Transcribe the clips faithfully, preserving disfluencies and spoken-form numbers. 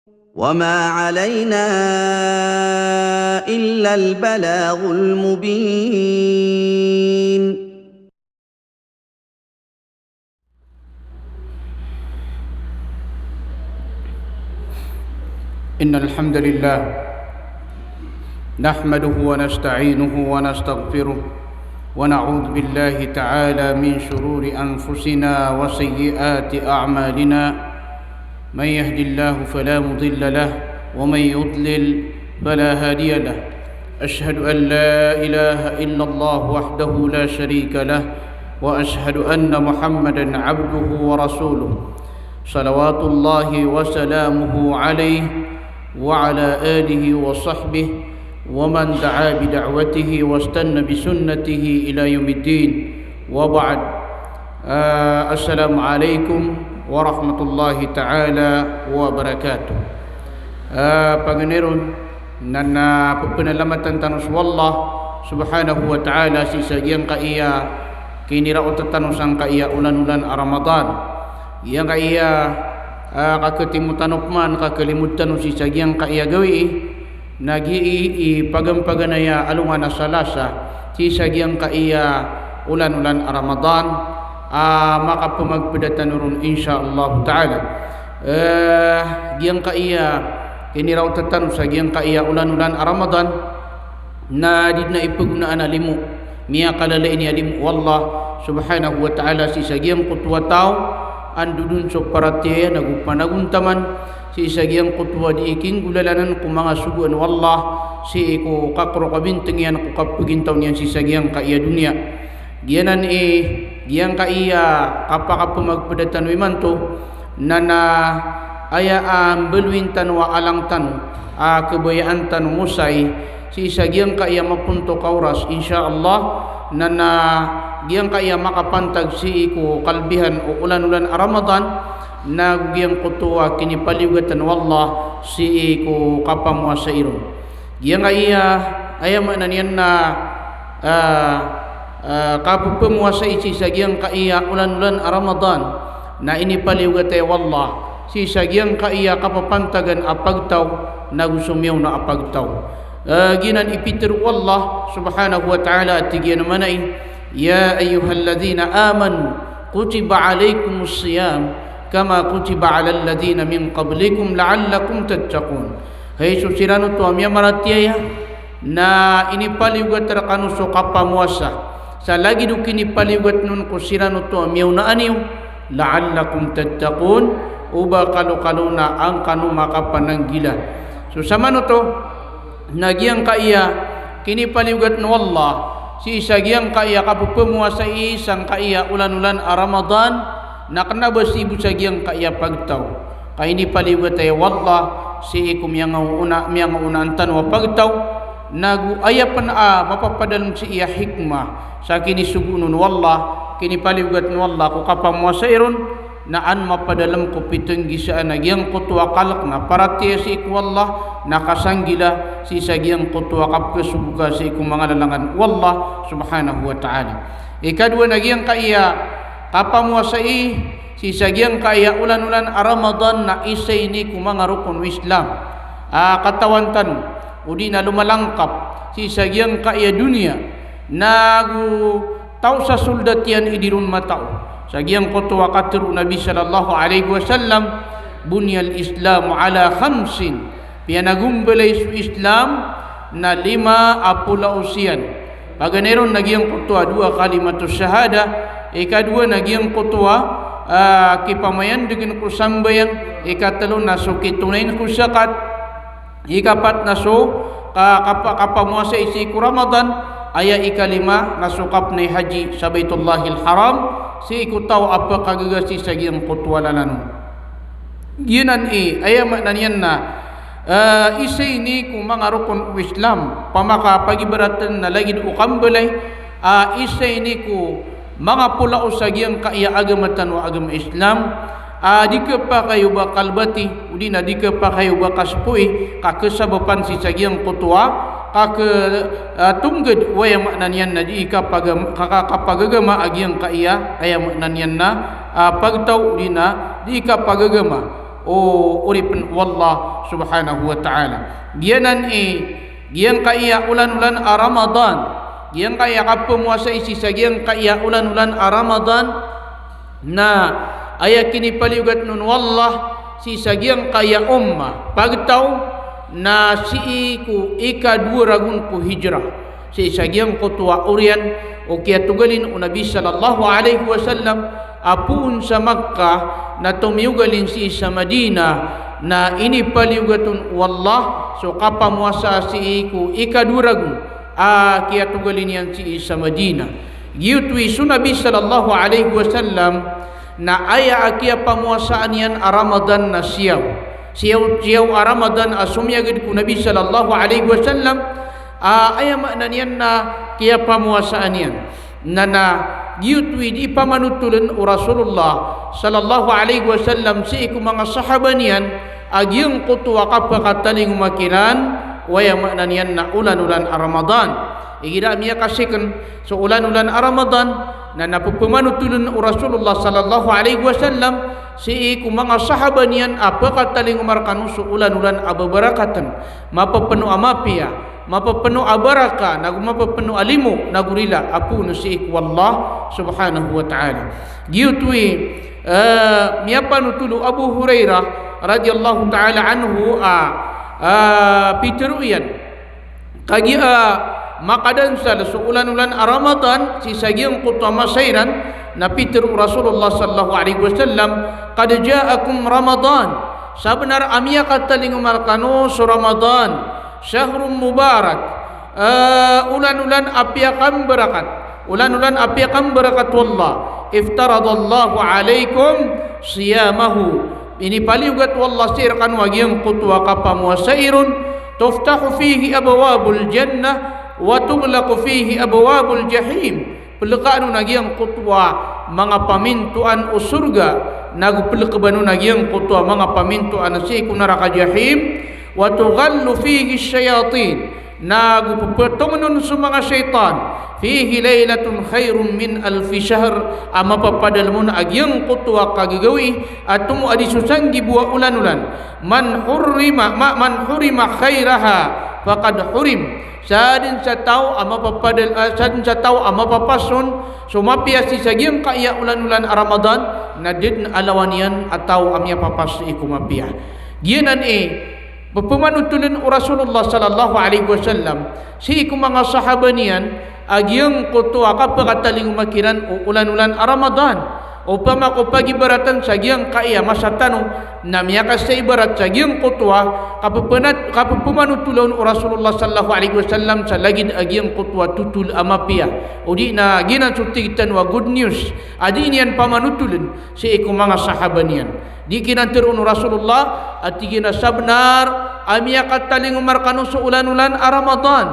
وما علينا إلا البلاغ المبين. إن الحمد لله نحمده ونستعينه ونستغفره، ونعوذ بالله تعالى من شرور أنفسنا وسيئات أعمالنا. من يهد الله فلا مضل له، ومن يضلل فلا هادي له. أشهد أن لا إله إلا الله وحده لا شريك له، وأشهد أن محمدا عبده ورسوله، صلوات الله وسلامه عليه وعلى آله وصحبه ومن دعا بدعوته واستن بسنته إلى يوم الدين. وبعد. Ah, assalamu alaikum warahmatullahi ta'ala wabarakatuh. Ah, paganay ron, na, na pepenalamatan tano so Allah subhanahu wa ta'ala sii sa giyangkaya kiniraotan tano sangkaya olan-olan a Ramadan. Giyangkaya, ah, kaketimo tano pman, kakelimod tano sii sa giyangkaya gawii, na gii i pagampaganay a alongan a Salasa sii sa giyangkaya olan-olan a Ramadan, ah, makapemagpeda tano ron insha Allah ta'ala. Eh, giyangkaya kiniraotan tano sa giyangkaya olan-olan a Ramadan, na di dn a ipegonaan a limo, miyakalalain iyan a limo o Allah subhanahu wa ta'ala sii sa giyangkoto a taw a ndodon so paratiyaya nago panagontaman, sii sa giyangkoto a dii kinggolalanan ko manga sogoan o Allah, sii ko kakoro kabinteng iyan ko kapegintaw niyan sii sa giyangkaya doniya. Giyanan i giyangkaya kapakapemagpeda tano imanto, na na aya a mbaloyin tano a alang tano a kebayaan tano mosai sii sa giyangkaya mapontok a oras, insha Allah, na na giyangkaya makapantag sii ko kalbihan o olan-olan a Ramadan, nago giyangkoto a kinipaliyogat o Allah sii ko kapamowasai ron. Giyangkaya, aya maana niyan na, ah, ah, kapepemowasai sii sa giyangkaya olan-olan a Ramadan, na inipaliyogat o Allah sii sa giyangkaya kapapantagan a pagtaw nago so miyaona a pagtaw. Ah, giyanan i pitharo o Allah subhanahu wa ta'ala a tig iyan a maana i, "Ya ayyuhalladhina amanu kutiba alaykumus siyam kama kutiba alal ladhina min qablikum la'allakum tattaqun." Hay so siran oto a miyamaratiyaya, na inipaliyogat rekano so kapamowasa sa lagid o kinipaliyogat on ko siran oto a miyaona niyo, la'allakum tattaqun, o ba kalokalo na an kano makapananggila. So samanoto, na giyangkaya kinipaliyogat o Allah sii sa giyangkaya kapepemowasai sangkaya olan-olan a Ramadan, na kena ba sii bo sa giyangkaya pagtaw. Ka inipaliyogat o Allah sii ko miyangaoona, miyangaoonaan tano a pagtaw, nago aya pen a mapapadalem sii a hikmah sa kinisogoon o Allah, kinipaliyogat o Allah ko kapamowasai ron, na an mapadalem ko pitenggisaan a giyangkoto a kalek na paratiyaya sii ko Allah, na kasanggila sii sa giyangkoto a kapekesogok sii ko manga lalangan o Allah subhanahu wa ta'ala. Ikadowa na giyangkaya kapamowasai sii sa giyangkaya olan-olan a Ramadan na isa ini ko manga rokon o Islam a katawan tano, odi na lomalangkap sii sa giyangkaya doniya, nago taw sa soldat iyan i di ron matao. Sa giyangkoto a katharo o Nabi sallallahu alaihi wasallam, "Buniyal Islamu ala khamsin." Piyanagombalay so Islam na lima a polaos iyan. Paganay ron na giyangkoto a dowa kalimatus shahada, ikadowa na giyangkoto a, ah, kipamayandegen ko sambayang, ikatelo na so kitonayn ko zakat, ikapat na so ka-, kapa-, kapamowasai sii ko Ramadan, aya ikalima na so kapnay haji sa Baitullahil Haram, sii ko taw a pekagaga sii sa giyangkoto a lalan on. Giyanan i, aya maana niyan na, ah, isa ini ko manga rokon o Islam, pamakapagibaraten na lagid o kambalay, ah, isa ini ko manga polaos a giyangkaya agama tano a agama Islam, ah, di kepakay o ba kalbati, odi na di kepakay o ba kaspoy, ka kesabapan sii sa giyangkoto a, ka ke-, ah, tongged o aya maana niyan na di kapagam-, ka-, ka-, kapagagama a giyangkaya, aya maana niyan na, ah, pagtaw odi na di kapagagama. o oripn o Allah subhanahu wa ta'ala. Giyanan i giyangkaya olan-olan a Ramadan, giyangkaya kapamowasai sii sa giyangkaya olan-olan a Ramadan, na aya kinipaliyogatn on o Allah sii sa giyangkaya ummah, pagtaw, na sii ko ikadowa ragon ko hijrah. Sii sa giyangkoto a oriyan o kiyatogalin o Nabi sallallahu alaihi wasallam a poon sa Makkah, na tomiyogalin sii sa Madinah, na inipaliyogat on o Allah so kapamowasa sii ko ikadowa ragon a kiyatogalin iyan sii sa Madinah. Giyoto i so Nabi sallallahu alaihi wasallam na aya a kiyapamowasaan iyan a Ramadan na siyaw. Siyaw, siyaw a Ramadan a somiyagad ko Nabi sallallahu alaihi wasallam, a, aya maana niyan na kiyapamowasaan iyan. Na, na giyoto i di pamanotoln o Rasulullah sallallahu alaihi wasallam sii ko manga sahaba niyan a giyangkoto a kapakatalingoma kiran o aya maana niyan na olan-olan a Ramadan. Igira a miyakasikn so olan-olan a Ramadan, na, na ppamanotoln o Rasulullah sallallahu alaihi wasallam sii ko manga sahaba niyan a pakatalingoma rkano so olan-olan a babarakatn, mapapno a mapiya, mapapno a baraka, nago mapapno a limo, nago rila a poon sii ko Allah subhanahu wa ta'ala. Giyoto i, eh, miyapanotol o Abu Hurairah radhiyallahu ta'ala anhu a, a, pitharo iyan, kagiya, ah, makadansal so olan-olan a Ramadan, sii sa giyangkoto a masa iran, na pitharo o Rasulullah sallallahu alaihi wasallam, "Qad ja'akum Ramadan." Sabnar a miyakatalingoma rkano so Ramadan, "Shahrun mubarak." Ah, olan-olan a piyakambarakat. Olan-olan a piyakambarakat o Allah. "Iftaradallahu alaikum siyamahu." Inipaliyogat o Allah sii rkano a giyangkoto a kapamowasai ron, "Tuftahu fihi abwabul jannah, wa tughlaqu fihi abwabul jahim." Plkaan on a giyangkoto a manga pamintoan o sorga, nago plkban on a giyangkoto a manga pamintoan sii ko naraka jahim, "Wa tughallu fihi shayatin." Nago pphatongn on so manga shaytan, "Fihi lailatun khairun min alfi shahr." A mapapadalm on a giyangkoto a kagagawii a tomo a di so sanggibo a olan-olan. "Man hurrima, ma-, man hurrima khairaha faqad hurim." Sadn sa taw a mapapadal, ah, sadn sa taw a mapapas on so mapiya sii sa giyangkaya olan-olan a Ramadan, na da dn a lawan iyan a taw a miyapapas sii ko mapiya. Giyanan i ppamanotoln o Rasulullah sallallahu alaihi wasallam sii ko manga sahaba niyan a giyangkoto a kapakatalingoma kiran o olan-olan a Ramadan. Opama ko pagibaratan sa giyangkaya masa tano, na miyakasaibarat sa giyangkoto a kapphana-, kappphamanotola on o Rasulullah sallallahu alaihi wasallam sa lagid a giyangkoto a totol a mapiya. O di na giyanan so tig tano a good news a di niyan pamanotoln sii ko manga sahaba niyan. Di kiran tharoon o Rasulullah, a tig iyan a sabnar a miyakatalingoma rkano so olan-olan a Ramadan.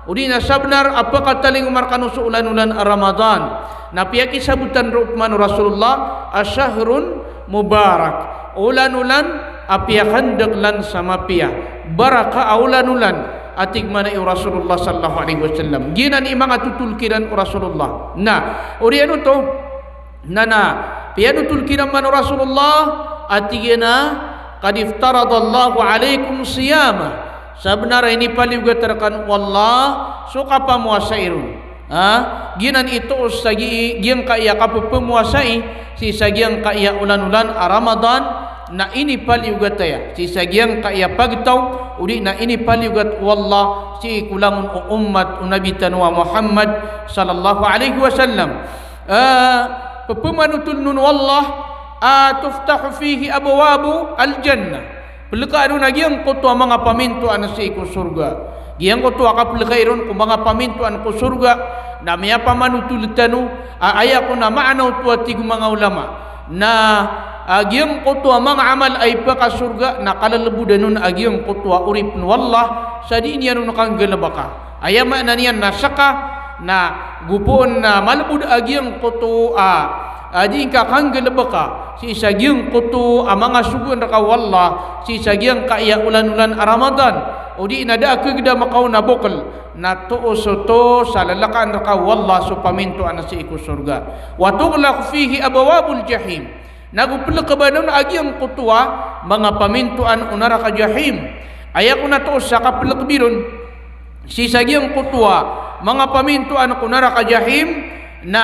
O di na sabnar a pakatalingoma rkano so olan-olan a Ramadan. Na piyakisabotan roo pman o Rasulullah a shahrun mubarak. Olan-olan a piyakandaklan sa mapiya. Baraka a olan-olan a tig mambo o Rasulullah sallallahu alaihi wasallam. Giyanan i manga totol kiran o Rasulullah. Na, oriyan oto, Na, na, piyanotol kiran man o Rasulullah, a tig iyan a, "Qad iftaradallahu alaikum siyamah." Sabnar a inipaliyogat rkano o Allah so kapamowasai ron. Ha? Giyanan i toos sa gi-, giyangkaya kapphmowasai sii sa giyangkaya olan-olan a Ramadan, na inipaliyogat aya sii sa giyangkaya pagtaw, o di na inipaliyogat o Allah sii ko langon o ummat o Nabi tano a Muhammad sallallahu alaihi wasallam. Ah, pphmanotoln on o Allah, ah, "Tuftahu fihi abwabul jannah." Plkaan on a giyangkoto a manga pamintoan sii ko sorga. Giyangkoto a kaplkai ron ko manga pamintoan ko sorga, na miyapamanotol tano, ah, aya kon a maana oto a tig o manga ulama. Na, ah, giyangkoto a manga amal a ipakasorga, na kalalbodan on a giyangkoto a oripn o Allah, sa di niyan on kanggalbka. Aya maana niyan na ska, na gopoon na malbod a giyangkoto a, a di ngka kanggalbka sii sa giyangkoto a manga sogoan rka o Allah, sii sa giyangkaya olan-olan a Ramadan, o di na da a kagdam ka on a bokl, na toos oto sa lalkaan rka o Allah so pamintoan sii ko sorga. "Wa tughlaqu fihi abwabul jahim." Na go plkban on a giyangkoto a manga pamintoan o naraka Jahim. Aya kon a toos a kaplkbi ron sii sa giyangkoto a manga pamintoan ko naraka Jahim na,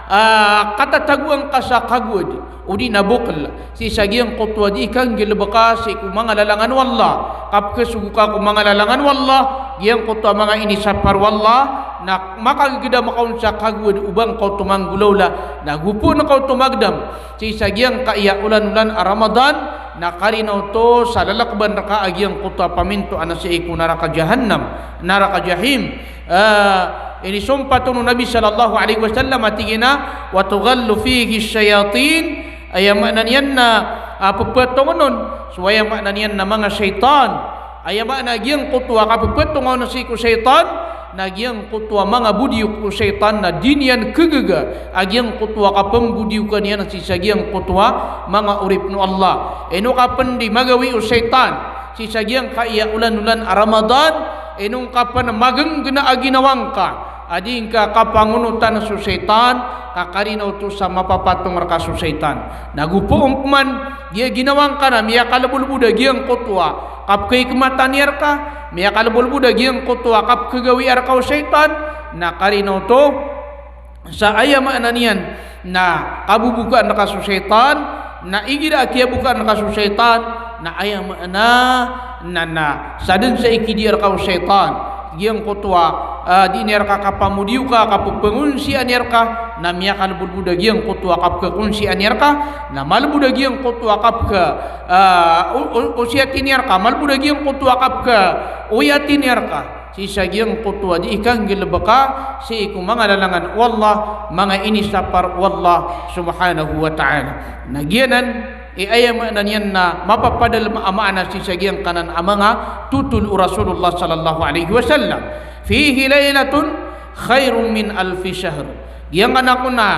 ah, katatagoan ka sa kagowad odi na bokl sii sa giyangkoto a dii kanggalbka sii ko manga lalangan o Allah. Kapkhasogo ka ko manga lalangan o Allah, giyangkoto a manga inisapar o Allah, na makagdam ka on sa kagowad o ba ngka oto manggolawla, na go poon ka oto magdam sii sa giyangkaya olanolan a Ramadan, na karina oto sa lalkban rka a giyangkoto a pamintoan sii ko naraka Jahannam, naraka Jahim. Ah, inisompat on o Nabi sallallahu alaihi wasallam a tig iyan a, "Wa tughallu fihi shayatin." Aya maana niyan na, ah, pphatongn on so aya maana niyan na manga shaytan. Aya maana giyangkoto a kappphatonga on sii ko shaytan, na giyangkoto a manga bodiyok o shaytan na di niyan khagaga a giyangkoto a kapmbodiyokn iyan sii sa giyangkoto a manga oripn o Allah. Ino ka pn di magawii o shaytan sii sa giyangkaya olanolan a Ramadan, ino ngka pn magnggna a ginawa ngka a di ngka kapangonotan so shaytan, ka karina oto sa mapapatong rka so shaytan. Na go poon pman giya ginawa ngka na miyakalbolbod a giyangkoto a kapkhikmatan iyan rka, miyakalbolbod a giyangkoto a kapkhagawii rka o shaytan, na karina oto sa aya maana niyan na kabobokaan rka so shaytan, na igira a kiyabokaan rka so shaytan, na aya maana na, na sadn sa ikidi rka o shaytan. Giyangkoto a, ah, di niyan rka kapamodiyoka, kappangonsiya niyan rka, na miyakalbolbod a giyangkoto a kapkhakonsiya niyan rka, na malbod a giyangkoto a kapkha, ah, o, o, onsiyati niyan rka, malbod a giyangkoto a kapkhaoyati niyan rka sii sa giyangkoto a dii kanggalbka sii ko manga lalangan o Allah, manga inisapar o Allah subhanahu wa ta'ala. Na giyanan i aya maana niyan na mapapadalm a maana sii sa giyangkanan a manga totol o Rasulullah sallallahu alaihi wasallam. "Fihi lailatun khairun min alfi shahr." Giyangkanan kon a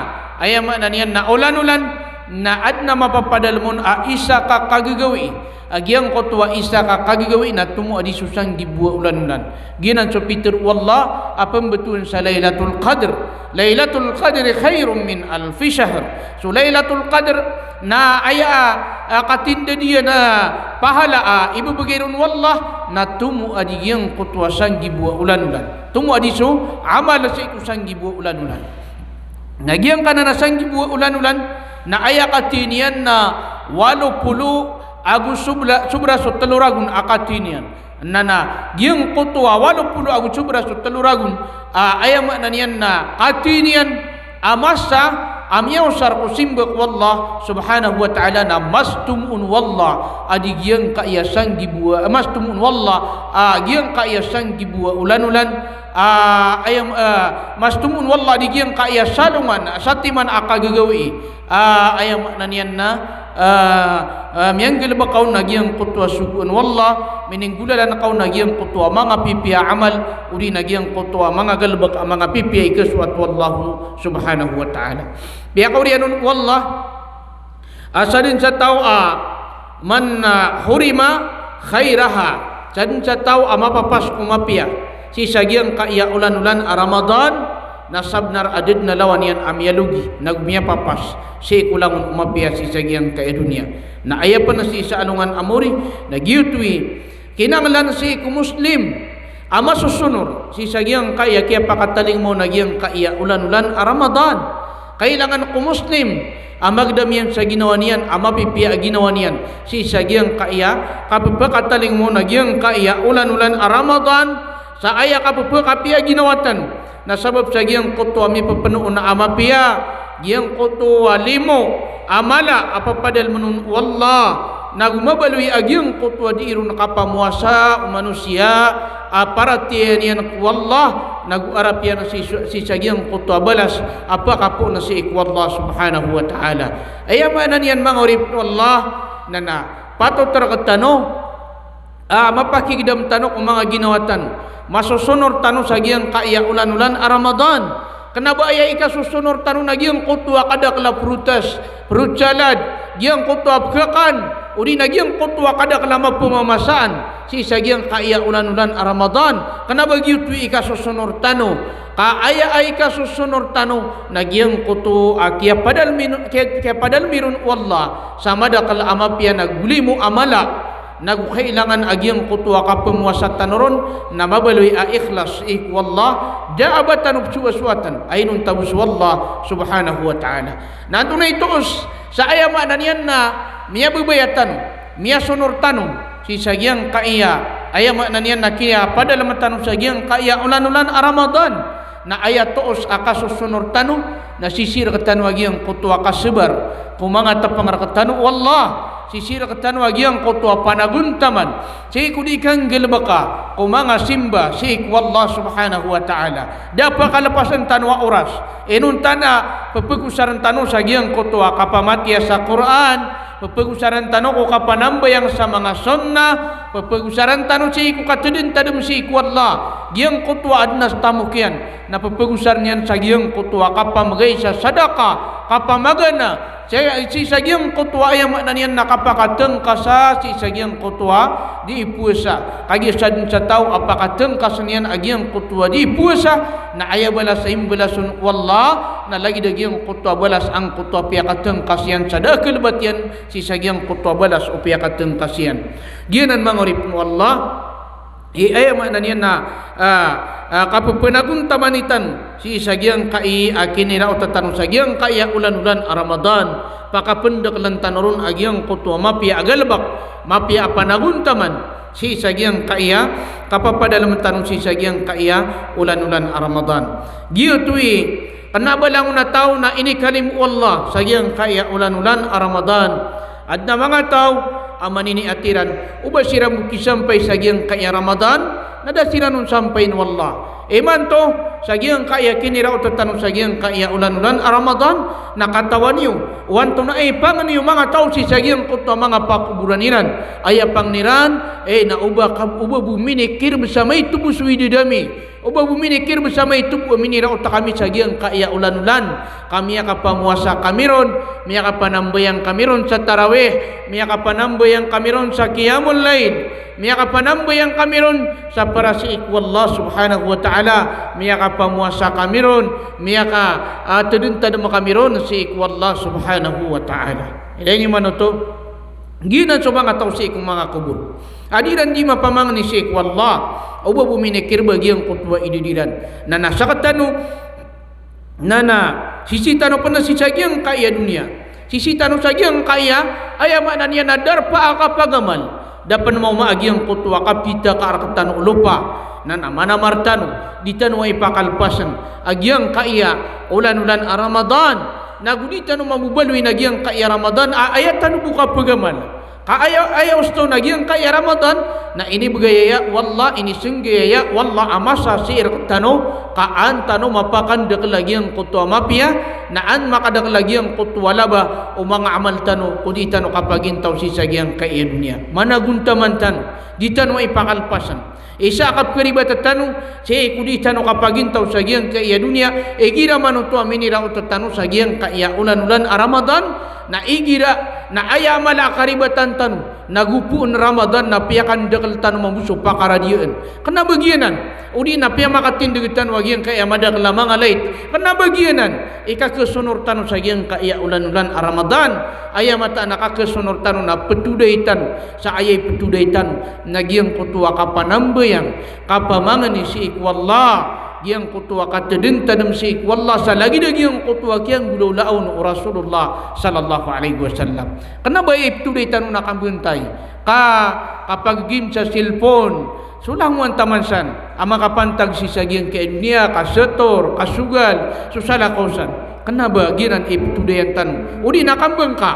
aya maana niyan na olanolan na adn a mapapadalm on a isa ka kagagawii, a giyangkoto a isa ka kagagawii na tomo a di so sanggibo a olanolan. Giyanan so pitharo o Allah a pmbtowan sa Lailatul Qadr. "Lailatul Qadri khairun min alfi shahr." So Lailatul Qadr na aya, ah, katindadian a pahala a ibebegay ron o Allah na tomo a di giyangkoto a sanggibo a olanolan. Tomo a di so amal sii ko sanggibo a olanolan. Na giyangkanan a sanggibo a olanolan na aya kati niyan na walo polo ago sobra, sobra so telo ragon a kati niyan. Na, na giyangkoto a walo polo ago sobra so telo ragon a aya maana niyan na kati niyan a masa a miyaosar ko simba ko Allah subhanahu wa ta'ala na mas tomo on o Allah a di giyangkaya sanggibo a, mas tomo on o Allah a giyangkaya sanggibo a olanolan, a, aya, a, mas tomo on o Allah a di giyangkaya salongan, satiman a kagagawii. A, aya maana niyan na, a, a, miyanggalbka on a giyangkoto a sogoan o Allah, mininggolalan ka on a giyangkoto a manga pipiya a amal, odi na giyangkoto a manga galbk a manga pipiya i kasoat o Allah subhanahu wa ta'ala. Piyakaoriyan on o Allah, a sadn sa taw a man, a, hurima khairaha, sadn sa taw a mapapas ko mapiya sii sa giyangkaya olanolan a Ramadan, na sabnar a da dn a lawan iyan a miyalogi, nago miyapapas sii ko langon o mapiya sii sa giyangkaya doniya. Na aya pn sii sa alongan a mori, na giyoto i kinanglan sii ko Muslim a masosonor sii sa giyangkaya kiyapakatalingoma on a giyangkaya olanolan a Ramadan. Kailangan ko Muslim a magdam iyan sa ginawa niyan a mapipiya a ginawa niyan sii sa giyangkaya kapphakatalingoma on a giyangkaya olanolan a Ramadan, sa aya kapphakapiya a ginawa tano na sabap sa giyangkoto a mippnoon a mapiya, giyangkoto a limo a mala a papadalmn on o Allah, nago mabaloy a giyangkoto a dii ron kapamowasa o manosiya a paratiyaya niyan ko Allah, nago arap iyan sii, sii sa giyangkoto a balas a pakapoon sii ko Allah subhanahu wa ta'ala. Aya maana niyan manga oripn o Allah, na, na patot rktano a mapakigdam tano ko manga ginawa tano, masosonor tano sa giyangkaya olanolan a Ramadan. Kna ba aya ikasosonor tano na giyangkoto a kadakl a prutas, prutsalad, giyangkoto a pkhakan, Odi na giyangkoto a kadakl a mapemamasaan sii sa giyangkaya olan-olan a Ramadan. Kena ba giyoto i ikasosonor tano. Ka aya a ikasosonor tano na giyangkoto a kiyapadalmi, kiya-, kiyapadalmi ron o Allah sa madakl a mapiya na golimo a mala, nago kailangan a giyangkoto a kapemowasa tano ron na mabaloy a ikhlas sii ko Allah, da a ba tano pesowasowaten a inonta bo so Allah subhanahu wa ta'ala. Na antonaa i toos sa aya maana niyan na miyababaya tano, miyasonor tano sii sa giyangkaya, aya maana niyan na kiyapadalm tano sa giyangkaya olan-olan a Ramadan. Na aya toos a kasosonor tano na sisii rektano a giyangkoto a kasabar ko manga tepeng rektano o Allah, sisii rektano a giyangkoto a panagontaman sii ko di kanggalebeka ko manga simba sii ko Allah subhanahu wa ta'ala. Da a pakalepasen tano a oras. Inonta na pepegosaren tano sa giyangkoto a kapamatiya sa Qur'an, pepegosaren tano ko kapanambayang sa manga sunnah, pepegosaren tano sii ko katedentedem sii ko Allah. Giyangkoto a aden a stamok iyan na pepegosaren iyan sa giyangkoto a kapamegay sa sadaka, kapamagana sii, sii sa giyangkoto a aya maana niyan na kapakatengkasa sii sa giyangkoto a di powasa. Kagiya sadn sa taw a pakatengkasen iyan a giyangkoto a di powasa, na aya balas a imbalason o Allah na lagid a giyangkoto a balas angkoto a piyakatengkas iyan sa da a kalbat iyan sii sa giyangkoto a balas o piyakatengkas iyan. Giyanan manga oripen o Allah i aya maana niyan na, ah, ah, kapepenagontamani tano sii sa giyangkai a kiniraota tano sa giyangkai a olan-olan a Ramadan. Pakapendakelen tano ron a giyangkoto a mapiya a galebek, mapiya a panagontaman sii sa giyangkai a kapapadalem tano sii sa giyangkai a olan-olan a Ramadan. Giyoto i kena ba langon a taw na inikalimo o Allah sa giyangkai a olan-olan a Ramadan. Aden a manga taw a maniniat iran o ba siran bo kisampay sa giyangkai a Ramadan na da siran on sampayin o Allah. Imanto sa giyangkai a kiniraota tano sa giyangkai a olan-olan a Ramadan, na katawan iyo o antonaa i pangen iyo manga taw sii sa giyangkoto a manga pakoboran iran. Aya pangen iran, eh, na o ba ka, o ba bo minikirb sa maito bo so idad ami. O ba bo minikirb sa maito bo a miniraota kami sa giyangkai a olan-olan. Ka miyakapamowasa kami ron, miyakapanambayang kami ron sa tarawih, miyakapanambayang kami ron sa qiyamul layl, miyakapanambayang kami ron sa para sii ko Allah subhanahu wa ta'ala, miyakapamowasa kami ron, miyaka, ah, tedentedem kami ron sii ko Allah subhanahu wa ta'ala. Ilay niyo man oto. Giyanan so manga taw sii ko manga kobor a di iran di mapamangni sii ko Allah. O ba bo minikirb a giyangkoto a idad iran. Na na sektano, na na sisii tano pen sii sa giyangkai a doniya. Sisii tano sa giyangkai a, aya maana niyan na darpa a kapagamal. Da pen maoma a giyangkoto a kapita ka rektano o lopa. Na na manamar tano, di tano a ipakalepasen a giyangkai a olan-olan a Ramadan. Na go di tano mamobaloy na giyangkai a Ramadan a aya tano bo kapagamal. Ka aya, aya osto na giyangkai a Ramadan na inibegay aya o Allah, inisenggay aya o Allah a masa sii rektano, ka an tano mapakandakl a giyangkoto a mapiya, na an makadakl a giyangkoto a laba o manga amal tano ko di tano kapagintaw sii sa giyangkai a doniya. Managontaman tano, di tano a ipakalepasen. Isa a kapkaribat tano sii ko di tano kapagintaw sa giyangkai a doniya, igira man oto a miniraota tano sa giyangkai a olan-olan a Ramadan, na igira na aya mala a karibatan tano na go poon Ramadan na piyakandakl tano mambo so pakaradiyaan. Kena ba giyanan, o di na piyamakatindeg tano a giyangkai a madakl a manga lait. Kena ba giyanan i kakesonor tano sa giyangkai a olan-olan a Ramadan. Aya mataan a kakesonor tano na petoday tano sa aya ipetoday tano na giyangkoto a kapanambayang, kapamangni sii ko Allah, giyangkoto a katedentedem sii ko Allah sa lagid a giyangkoto a kiyanggolawlaa on o Rasulullah sallallahu alaihi wasallam. Kena ba ipetoday tano na kambentay, ka, kapag-game sa cellphone, so langowan taman san a makapantag sii sa giyangkai a doniya, kasetor, kasogal, so salakaw san. Kena ba giyanan ipetodayan tano o di na kambengka.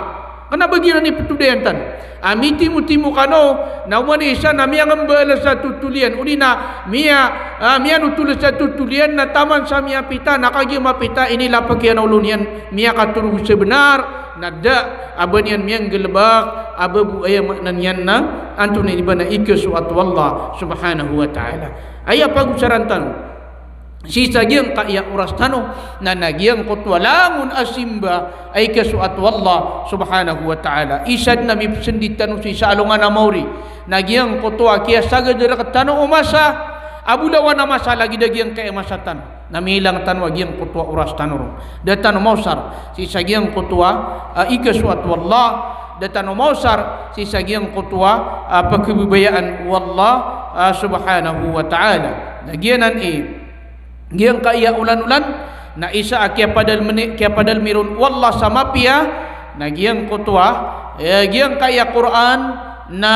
Kena ba giyanan ipetodayan tano a mitimotimo kano, na oman i isa na miyangembal sa totol iyan, o di na miya, ah, miyanotol sa totol iyan, na taman sa miyapita, na kagiya mapita, inilapek iyan a olo niyan, miyakatorog sa benar, na da a ba niyan miyanggalebek a ba bo, aya maana niyan na antonaa i ba na ikesoat o Allah subhanahu wa ta'ala. Aya pagosaran tano sii sa giyangkaya oras tano, na na giyangkoto a langon a simba a ikasoat o Allah subhanahu wa ta'ala. Isa dn a mipsndit tano sii sa alongan a maori na giyangkoto a kiyasagad rktano o masa a bolawan a masa lagid a giyangkaya masa tano. Na milang tano a giyangkoto a oras tano ron. Da tano maosar sii sa giyangkoto a, ah, ikasoat o Allah. Da tano maosar sii sa giyangkoto a, ah, pkhababayaan o Allah, ah, subhanahu wa ta'ala. Na giyanan i giyangkaya olan-olan, na isa a kiyapadalm, kiyapadalmi ron o Allah sa mapiya, na giyangkoto a, eh, giyangkaya Qur'an, na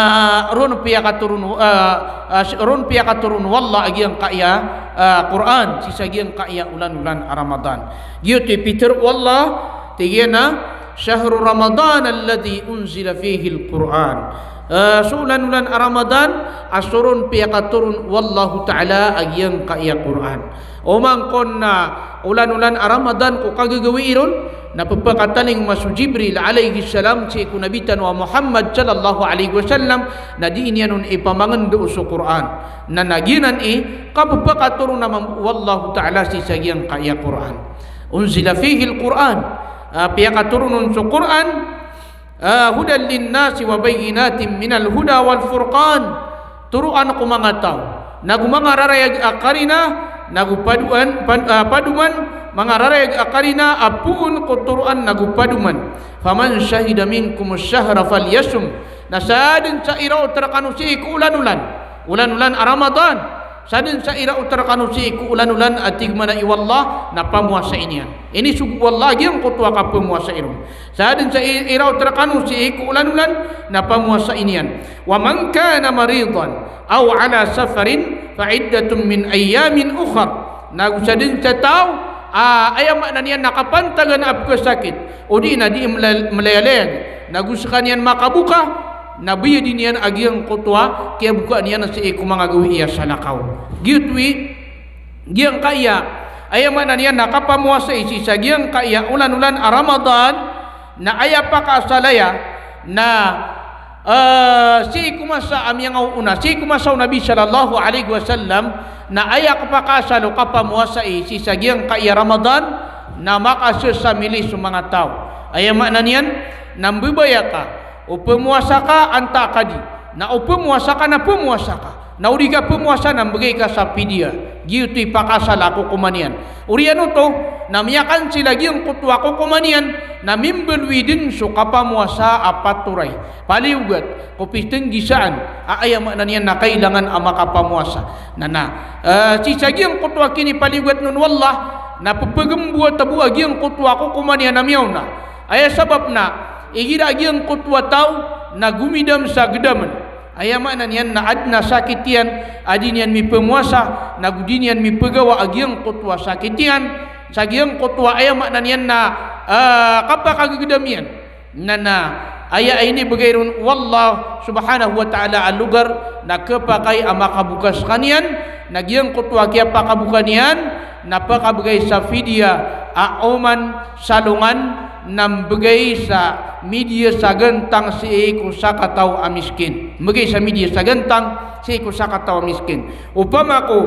ron piyakatoron, eh, eh, ron piyakatoron o Allah a giyangkaya, eh, Qur'an, sii sa giyangkaya olan-olan a Ramadan. Giyoto i pitharo o Allah, tig iyan a, "Shahru Ramadan alladhi unzila fihil Qur'an." Eh, so olan-olan a Ramadan a so ron piyakatoron o Allahu Ta'ala a giyangkaya Qur'an. Oman kon na olan-olan a Ramadan ko kagagawii ron, na pphakatalingoma so Jibril alayhis salam sii ko Nabi tano a Muhammad sallallahu alayhi wasallam, na dii niyan on ipamangndao so Qur'an. Na na giyanan i kapphakatoron a mambo o Allahu Ta'ala sii sa giyangkaya Qur'an. Unzila fihil Qur'an. Ah, piyakatoron on so Qur'an, ah, hudan linnasi wa bayyinatin minal huda wal furqan. Toroan ko manga taw, nago manga rarayag a karina, nago padoan, pan-, ah, padoman, manga rarayag a karina a poon ko toroan nago padoman. Faman shahida minkumus shahra falyasum. Na sadn sa iraot rkano sii ko olan-olan, olan-olan a Ramadan, sadn sa iraot rkano sii ko olan-olan a tig mambo o Allah, na pamowasai niyan. Inisogo o Allah a giyangkoto a kapamowasai ron. Sadn sa i-, iraot rkano sii ko olan-olan, na pamowasai niyan. Wa man kana maridan aw ala safarin fa iddatun min ayyamin ukhar. Nago sadn sa taw a, aya maana niyan na kapantagan a pkhasakit, odi na dii mla-, mlayalayag, nago skaniyan makaboka, na bayadi niyan a giyangkoto a kiyabokaan iyan sii ko manga gawii a salakaw. Giyoto i giyangkaya, aya maana niyan na kapamowasai sii sa giyangkaya olan-olan a Ramadan, na aya pakaasal aya na, eh, sii ko masa a miyangaoona, sii ko masa o Nabi sallallahu alayhi wasallam, na aya kapakaasal o kapamowasai sii sa giyangkaya Ramadan, na makassamili so manga taw. Aya maana niyan na mbabaya ka o pmowasa ka antaa ka di, na o pmowasa ka na pmowasa ka. Na o di ka pmowasa na mbgay ka sa fidya. Giyoto i pakaasal a kokoman iyan. Oriyan oto, na miyakansil a giyangkoto a kokoman iyan, na mimbaloy dn so kapamowasa a patoray. Paliyogat ko pitnggisaan a, aya maana niyan na kailangan a makapamowasa. Na na, eh, sii sa giyangkoto a kinipaliyogat on o Allah, na pphagamboat bo a giyangkoto a kokoman iyan a miyaona. Aya sabap na igira a giyangkoto a taw na gomidam sa gdamn. Aya maana niyan na adn a sakit iyan a di niyan mipmowasa, nago di niyan mipgawa a giyangkoto a sakit iyan, sa giyangkoto a aya maana niyan na, ah, kapakagdam iyan. Na na, aya a inibgay ron o Allah subhanahu wa ta'ala a logar na khapakay a makaboka skaniyan, na giyangkoto a kiyapakaboka niyan, na pakabgay sa fidya a oman sa alongan na mbgay sa midiya sa gantang sii ko sakataw a miskin. Mbgay sa midiya sa gantang sii ko sakataw a miskin. Opama ko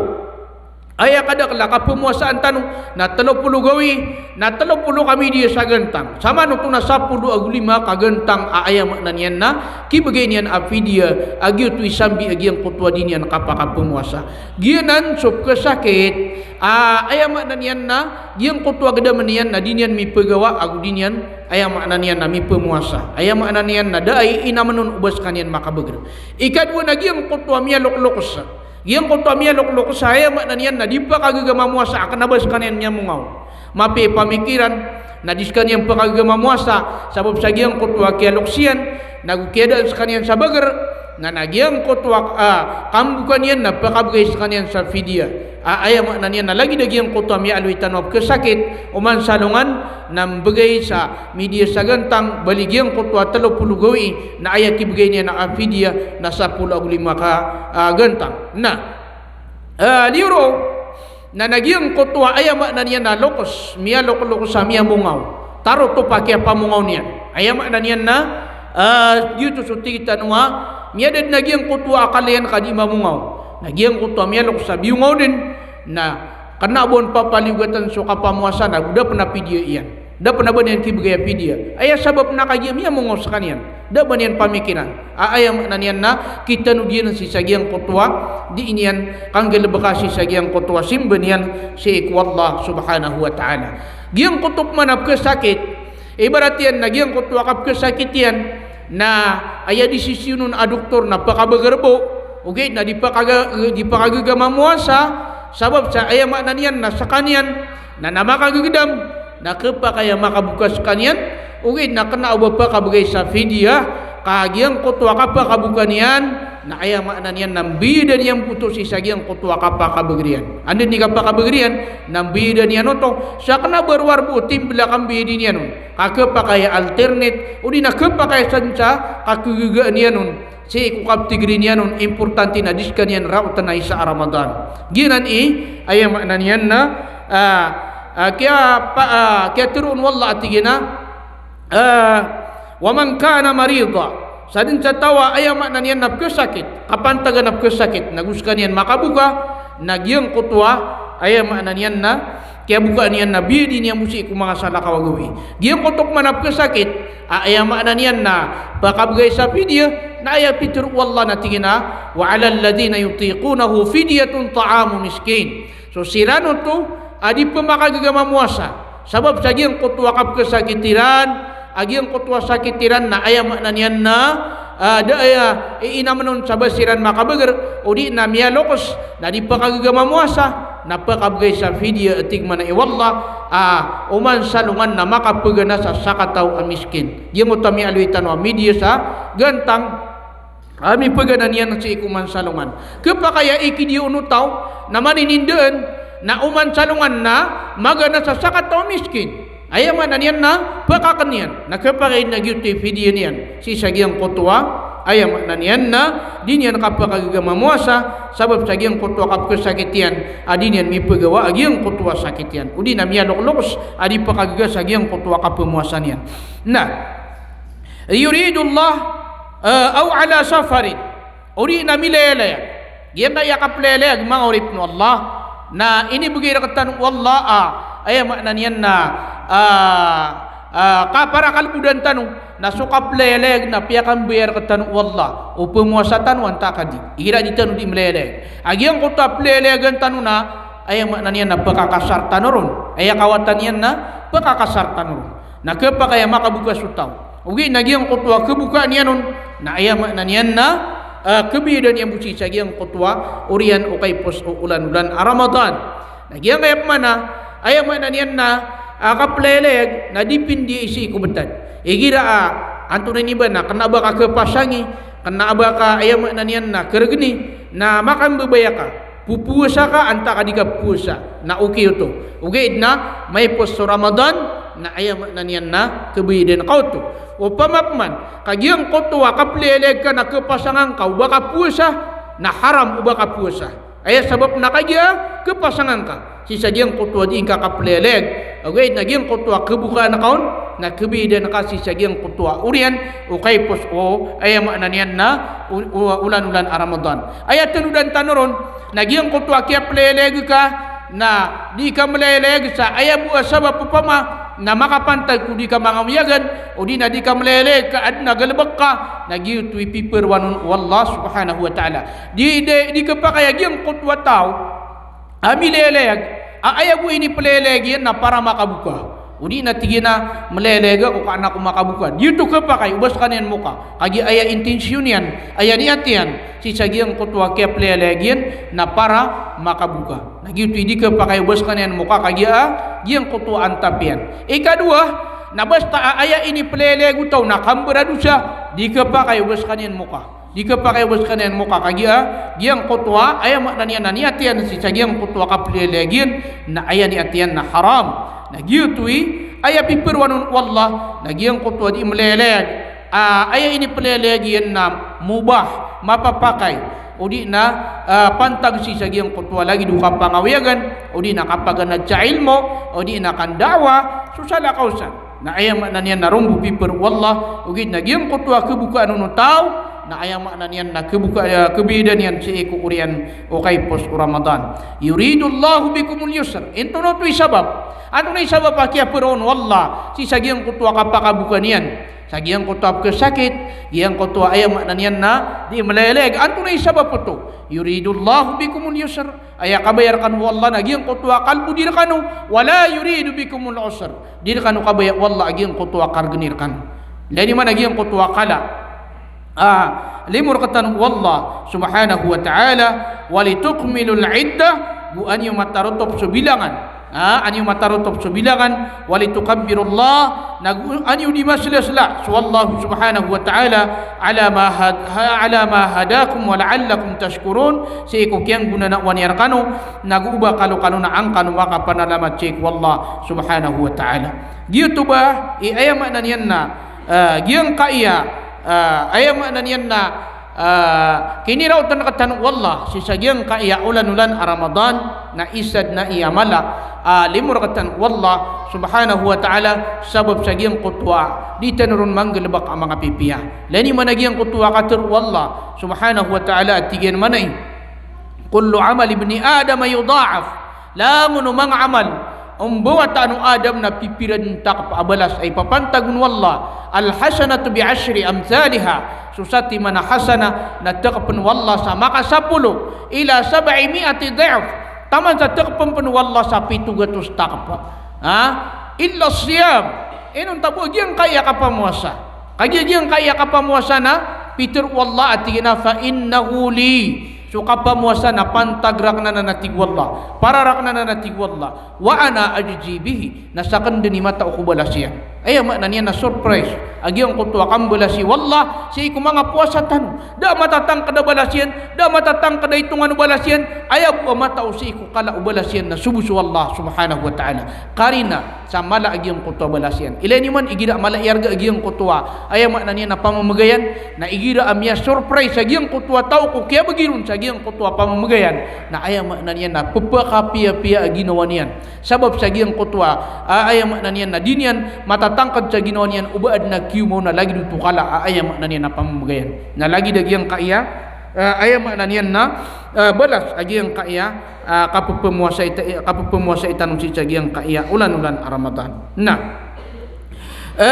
aya kadakl a kapmowasaan tano na tlo polo gawii, na tlo polo ka midiya sa gantang. Samanoto na sapolo ago lima ka gantang a aya maana niyan na kibgay niyan a fidya a giyoto i sambi a giyangkoto a di niyan kapakapmowasa. Giyanan so pkhasakit a aya maana niyan na giyangkoto a gdamn iyan na di niyan mipgawa ago di niyan, aya maana niyan na mipmowasa. Aya maana niyan na da a iinamn on o ba skaniyan makabagr. Ikadowa na giyangkoto a miyalokloks. Giyangkoto a miyalokloks a aya maana niyan na di pakagaga mamowasa a kna ba skaniyan miyamongaw. Mapiya i pamikiran, na di skaniyan pakagaga mamowasa, sabap sa giyangkoto a kiyaloks iyan, nago kiyadaan skaniyan sa bagr, na na giyangkoto a, ah, kambokan iyan na pakabgay skaniyan sa fidya. Ah, aya maana niyan na lagid a giyangkoto a miyaaloy tano a pkhasakit, oman sa alongan, na mbgay sa midiya sa gantang, bali giyangkoto a tlo polo gawii, na aya kibgay niyan a fidya, na sapolo ago lima ka, ah, gantang. Na, ah, liyo ron, na na giyangkoto a aya maana niyan na loks, miyalokloks a miyamongaw. Tarotop a kiyapamongaw niyan. Aya maana niyan na, ah, giyoto so tig tano a miyada dn a giyangkoto a akal iyan ka di mamongaw. Na giyangkoto a miyaloks a biyongaw dn, na Kena a ba on papaliyogatn so kapamowasa na go da pn a pidiya iyan. Da pn a ba niyan kibgay a pidiya. Aya sabap na kagiya miyamonga on skaniyan. Da a ba niyan pamikiran. A, aya maana niyan na kitano giyanan sii sa giyangkoto a dii niyan kanggalbka sii sa giyangkoto a simba niyan sii ko Allah subhanahu wa ta'ala. Giyangkoto pman a pkhasakit, ibarat iyan na giyangkoto a kapkhasakit iyan na aya desisyon on a doktor na pkabagr bo, ogaid na di pkaga-, di pkagaga mamowasa, sabap sa aya maana niyan na skaniyan na, na makagagdam, na khapakay a makaboka skaniyan, ogaid na kena o ba pkabgay sa fidyah, ka giyangkoto a kapakaboka niyan, na aya maana niyan na mbiyadan iyan bo oto sii sa giyangkoto a kapakabagr iyan. Anda i kapakabagr iyan, na mbiyadan iyan oto, sa kena a ba rowar bo o timbl a kambiyadi niyan on. Ka khapakay a alternate, odi na khapakay a sadn sa kakagagaan iyan on. Sii ko kaptigri niyan on, importante na di skaniyan raotn a isa a Ramadan. Giyanan i, aya maana niyan na, ah, ah, kiya pa, ah, kiyatharoon o Allah a tig iyan a, ah, wa man kana marida. Sadn sa taw a aya maana niyan na pkhasakit, kapantagan a pkhasakit, na go skaniyan makaboka, na giyangkoto a, aya maana niyan na, kiyabokaan iyan na biyadi niyan bo sii ko manga salakaw a gawii. Giyangkoto pman a pkhasakit, a, aya maana niyan na pkabgay sa fidyah, na aya pitharo o Allah na tig iyan a, "Wa 'alal ladhina yutiqunahu fidyatun ta'amu miskin." So siran oto a di pmakagaga mamowasa. Sabap sa giyangkoto a kapkhasakit iran, a giyangkoto a sakit iran na aya maana niyan na, ah, da aya iinamn on sa ba siran makabagr, odi na miyalokes, na di pkagaga mamowasa, na pkabgay sa fidyah a tig mambo o Allah, ah, oman sa alongan na makapagana sa sakataw a miskin. Giyangkoto a miyaaloy tano a midiya sa gantang, ah, mipagana niyan sii ko oman sa alongan. Khapakay a ikidiya on o taw, na maninindaan, na oman sa alongan na magana sa sakataw a miskin. Aya maana niyan na pkakn iyan. Na khapakay na giyoto i fidyah niyan sii sa giyangkoto a, aya maana niyan na di niyan kapakagaga mamowasa, sabap sa giyangkoto a kapkhasakit iyan, a di niyan mipagawa a giyangkoto a sakit iyan. Odi na miyaloklokes a di pkagaga sa giyangkoto a kapamowasa niyan. Na, yuridullah, eh, aw ala safarin. Odi na milayalayag. Giyangkaya kaplayalayag, manga oripn o Allah, na inibgay rktano o Allah, ah, aya maana niyan na, ah, ah, ka para kalbodan tano, na so kaplayalayag na piyakambayar rktano o Allah o pamowasa tano antaa ka di. Igira di tano di mlayalayag. A giyangkoto a playalayagan tano na, aya maana niyan na pkakasar tano ron. Aya kawatan iyan na pkakasar tano ron. Na khapakay a makaboka so taw. Ogaid na giyangkoto a khabokaan iyan on, na aya maana niyan na, ah, khabiyadan iyan bo sii sa giyangkoto a oriyan o kaipos o olan-olan a Ramadan. Na giyangkaya pman a, aya maana niyan na, ah, kaplayalayag, na dipindi sii ko btad. Igira a, antonaa ini ba na, kna a ba ka khapasangi, kna a ba ka, aya maana niyan na khargni, na makambabaya ka. Popowasa ka antaa ka di ka powasa, na okay oto. Ogaid na maipos so Ramadan, na aya maana niyan na khabayadan ka oto. Opama pman ka giyangkoto a kaplayalayag ka na khapasang angka o ba ka powasa, na haram o ba ka powasa. Aya sabap na kagiya khapasang angka sii sa giyangkoto a dii ngka kaplayalayag. Ogaid na giyangkoto a khabokaan ka on, na khabayadan ka sii sa giyangkoto a oriyan o kaipos o, aya maana niyan na, o, o, olan-olan a Ramadan. Aya tanodan tano ron, na giyangkoto a kiyaplayalayag ka, na di ka mlayalayag sa aya bo a sabap, opama na makapantag ko di ka mangawiyagan, odi na di ka mlayalayag ka adn a galbk ka, na giyoto i piparowaan on o Allah subhanahu wa ta'ala. Di, di, di khapakay a giyangkoto a taw a milayalayag a aya bo iniplayalayag iyan na para makaboka. Odi na tig iyan a mlayalayag ako ka an ako makaboka. Di oto khapakay o ba skaniyan moka. Kagiya aya intensyon iyan, aya niyat iyan sii sa giyangkoto a kiyaplayalayag iyan na para makaboka. Na giyoto i di khapakay o ba skaniyan moka kagiya a giyangkoto a antap iyan. Ikadowa, na basta a aya iniplayalayag o taw na kambaradosa, di khapakay o ba skaniyan moka. Di khapakay o ba skaniyan moka kagiya giyangkoto a, aya maana niyan na niyat iyan sii sa giyangkoto a kaplayalayag iyan, na aya niyat iyan na haram. Na giyoto i aya piparowaan on o Allah, na giyangkoto a dii mlayalayag a aya iniplayalayag iyan na mubah, mapapakay, odi na, ah, pantag sii sa giyangkoto a lagid o kapangawiyagan, odi na kapaganad sa ilmo, odi na kanda'wa so salakaw san. Na aya maana niyan na roo bo piparowaan o Allah, ogaid na giyangkoto a khabokaan on o taw, Na aya maana niyan na khaboka, eh, khabidaan iyan sii ko oriyan o kaipos o Ramadan. Yuridullahu bikumul yusr. Antonaa oto i sabap? Antonaa i sabap a kiyaperoon o Allah sii sa giyangkoto a kapakaboka niyan? Sa giyangkoto a pkhasakit, giyangkoto a aya maana niyan na di mlayalayag. Antonaa i sabap oto? Yuridullahu bikumul yusr. Aya kabaya rkano o Allah na giyangkoto a kalbodi rkano, wala yuridu bikumul usr. Di rkano kabaya o Allah a giyangkoto a kargni rkano. Ilay niyo man a giyangkoto a kala a limo rktano o Allah subhanahu wa ta'ala, walitukmilul iddah, go an iyo matarotop so bilangan. Ah, an iyo matarotop so bilangan, walitukabbirullah, na go an iyo di maslasla so Allah subhanahu wa ta'ala, ala ma had-, ha-, ala ma hadakum wa la'allakum tashkurun, sii ko kiyanggonanao niyan rkano, na go o ba kano kano na an kano makapanalamat sii ko Allah subhanahu wa ta'ala. Giyoto ba i aya maana niyan na, ah, giyangkaya, ah, aya maana niyan na, ah, kiniraotan rktano o Allah sii sa giyangkaya olan-olan a Ramadan, na isa dn a aya mala a limo rktano o Allah subhanahu wa ta'ala, sabap sa giyangkoto a di tano ron manggalbk a manga pipiya. Ilay niyo man a giyangkoto a katharo o Allah subhanahu wa ta'ala a tig iyan mambo a, kullu amali ibni Adam yudha'af. Langon o manga amal o mbawataan o Adam na pipira dn takp a balas a ipapantag on o Allah. Al-hasanatu bi ashri amthaliha. So satiman a hasanah na takpn o Allah sa makasapolo, ila sab'i mi'ati dha'f. Taman sa takpn pn o Allah sa pito gatos takp. Ha? Illa siyam. Inonta bo giyangkaya kapamowasa. Kagiya giyangkaya kapamowasa na pitharo o Allah a tig iyan a, fa innahu li. So kapamowasa na pantag rakn anan a tig o Allah. Para rakn anan a tig o Allah. Wa ana ajzi bihi. Na sakn dn i matao ko balas iyan. Aya maana niyan na surprise a giyangkoto a kambalasi o Allah sii ko manga powasa tano. Da a matatangkd a balas iyan, da a matatangkd a itongan o balas iyan, aya bo a matao sii ko kala o balas iyan na so bo so Allah subhanahu wa ta'ala. Karina sa mala a giyangkoto a balas iyan. Ilay niyo man igira a mala i arga a giyangkoto a, aya maana niyan na pamamagayan, na igira a miyasurprise a giyangkoto a taw ko kiyabgi ron sa giyangkoto a pamamagayan, na aya maana niyan na pphakapiyapiya a ginawa niyan. Sabap sa giyangkoto a, a, aya maana niyan na di niyan matatangkd sa ginawa niyan o ba adn a kiyomaw na lagid oto kala a, aya maana niyan na pamamagayan. Na lagid a giyangkaya, a, aya maana niyan na, a, balas a giyangkaya, a, kapphamowasa ita-, kapphamowasa tano sii sa giyangkaya olan-olan a Ramadan. Na, a,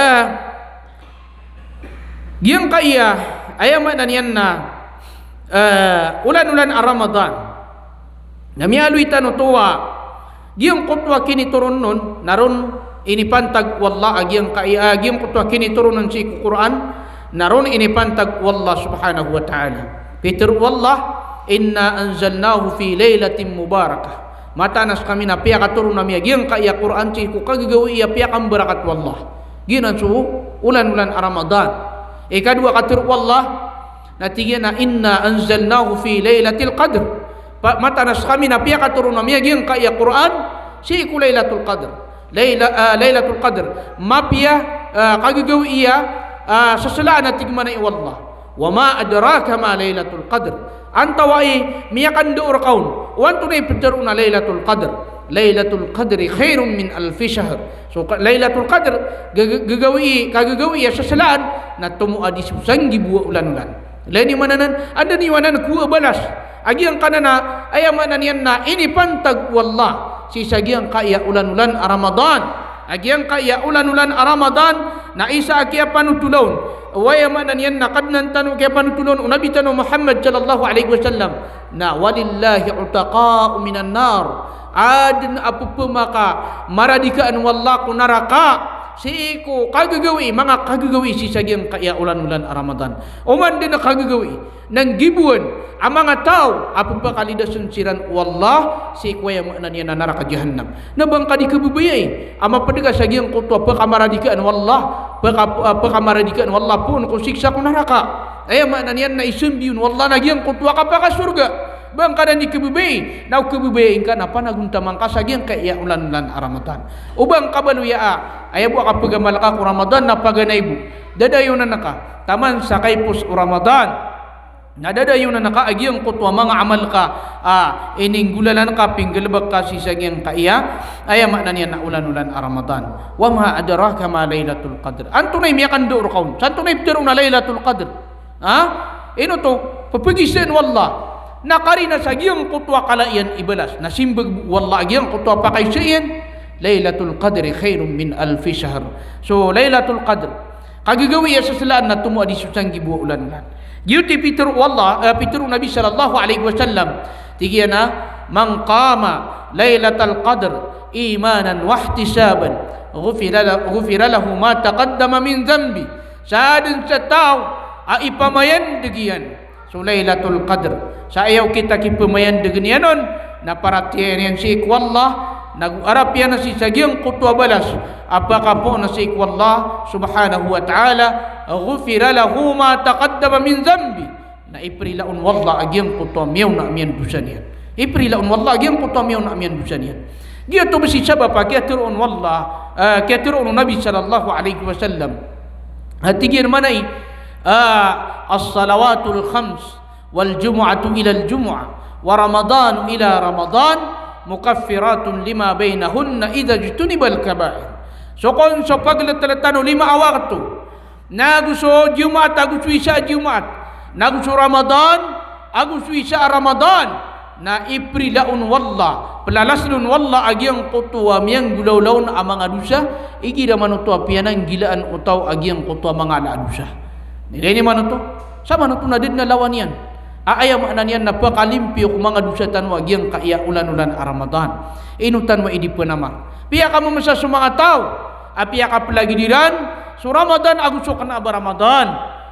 giyangkaya, aya maana niyan na, eh, olan-olan a Ramadan na miyaaloy tano oto a giyangkoto a kinitoron on na ron inipantag o Allah a giyangkaya, giyangkoto a kinitoron on sii ko Qur'an na ron inipantag o Allah subhanahu wa ta'ala. Pitharo o Allah, inna anzalnahu fi laylatin mubarakah. Mataan a skami na piyakatoron ami a giyangkaya Qur'an sii ko kagagawii a piyakambarakat o Allah. Giyanan so olan-olan a Ramadan. Ikadowa, katharo o Allah na tig iyan a, inna anzalnahu fi laylatil qadr. Pa-, mataan a skami na piyakatoron ami a giyangkaya Qur'an sii ko Laylatul Qadr. Layla-, ah, Laylatul Qadr. Mapiya, ah, kagagawii a, ah, saslaan a tig mambo o Allah. Wa ma adraka ma Laylatul Qadr. Antawaa i miyakandao rka on o antonaa i pitharo on a Laylatul Qadr. Laylatul Qadri khairun min alfi shahr. So, ka-, Laylatul Qadr, ga-, ga-, gagawii, kagagawii a saslaan na tomo a di so sanggibo a olan-olan. Ilay niyo man anan, anda niyo anan kowaa balas a giyangkanan a, aya maana niyan na inipantag o Allah sii sa giyangkaya olan-olan a Ramadan. A giyangkaya olan-olan a Ramadan na isa a kiyapanothol on o, aya maana niyan na Kadnan tano a kiyapanothol on, o Nabi tano Muhammad sallallahu alaihi wasallam, na walillahi utaqa'u minan nar. Adn a pphamamaradikaan o Allah ko naraka sii ko kagagawii, manga kagagawii sii sa giyangkaya olan-olan a Ramadan. Oman dn a kagagawii na nggiboan a manga taw a pphakalidasan siran o Allah sii ko, aya maana niyan na, naraka Jahannam. Na ba ngka di khababayai a mapd ka sa giyangkoto a pkamaradikaan o Allah, pka-, ah, pkamaradikaan o Allah poon ko siksa ko naraka. Aya maana niyan na isambi on o Allah na giyangkoto a kapakasorga. Ba ngka dn di khababayai, na o khababayai ngka na panagontaman ka sa giyangkaya olan-olan a Ramadan. O ba ngka baloya a, aya bo a kapagamal ka ko Ramadan na paganay bo. Dadayonan ka taman sa kaipos o Ramadan. Na dadayonan ka a giyangkoto a manga amal ka a ininggolalan ka, pinggalbk ka sii sa giyangkaya, aya maana niyan na olan-olan a Ramadan. Wa ma adraka ma Laylatul Qadr. Antonaa i miyakandao rka on? Sa antonaa i pitharo on a Laylatul Qadr? Ha? Ino oto, pepegisaan o Allah. Na karina sa giyangkoto a kala iyan i balas. Na simbag o Allah a giyangkoto a pakaiza iyan. Lailatul Qadri khairun min alfi shahr. So Lailatul Qadr, kagagawii a seselaan na tomo a di so sanggibo a olan-olan. Giyoto i pitero o Allah, eh, pitero o Nabi sallallahu alaihi wasallam. Tig iyan a, "Man qama Lailatal Qadr imanan wahtisaban, ghufira la-, ghufira lahu ma taqaddama min dhanbi." Sa den sa taw a ipamayandeg iyan so Lailatul Qadr. Sa aya okit a kipamayandegen iyan on, na paratiyayaan iyan sii ko Allah, nago arap iyan a sii sa giyangkoto a balas a pakapoon a sii ko Allah subhanahu wa ta'ala, ghufira lahu ma taqaddama min dhanbi. Na iprila on o Allah a giyangkoto a miyaona a miyandosa niyan. Iprila on o Allah a giyangkoto a miyaona a miyandosa niyan. Giyoto bes i sabap a kiyatero on o Allah, eh, kiyatero on o Nabi sallallahu alaihi wasallam. A tig iyan manay, ah, "As-salawatul khams, wal jumu'atu ilal jumu'ah, wa Ramadanu ila Ramadan, mukaffiratun lima bainahunna idha ijtunibal kaba'ir." So kon so pagletleta o lima a wakto, nago so Jumaat ago so Isa a Jumaat, nago so Ramadan ago so Isa a Ramadan, na iprila on o Allah, pelalasen on o Allah a giyangkoto a miyanggolawla on a manga dosa, igira man oto a piyananggilaan o taw a giyangkoto a manga ala a dosa. Nilay ni man oto, sa man oto na da den a lawan iyan. A aya maana niyan na pakalimpiyo ko manga dosa tano a giyangkaya olan-olan a Ramadan. Ino tano a idi penamar. Piyakamemesa so manga taw a piyakapelagid iran so Ramadan ago so kena a ba Ramadan.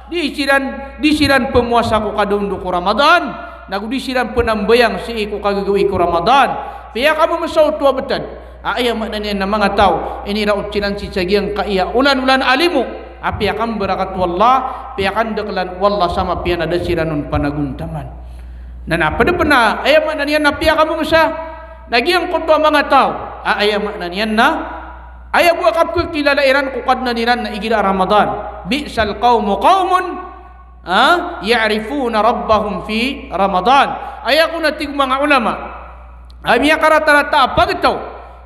Di siran, di siran pemowasa ko kadaondo ko Ramadan, nago di siran penambayang sii ko kagagawii ko Ramadan. Piyakamemesa oto a betad. A aya maana niyan na manga taw, iniraot siran sii sa giyangkaya olan-olan a limo a piyakambarakat o Allah, piyakandakelan o Allah sa mapiya na da siran on panagontaman. Na, na ped pen a aya maana niyan na piyakamemesa na giyangkoto a manga taw a aya maana niyan na aya bo a kapekilala iran ko Kadnan iran na igira a Ramadan. Bi'sal qawmu qawmun, ah, ya'rifuna rabbahum fi Ramadan. Aya kon a tig o manga ulama a miyakaratarata a pagtaw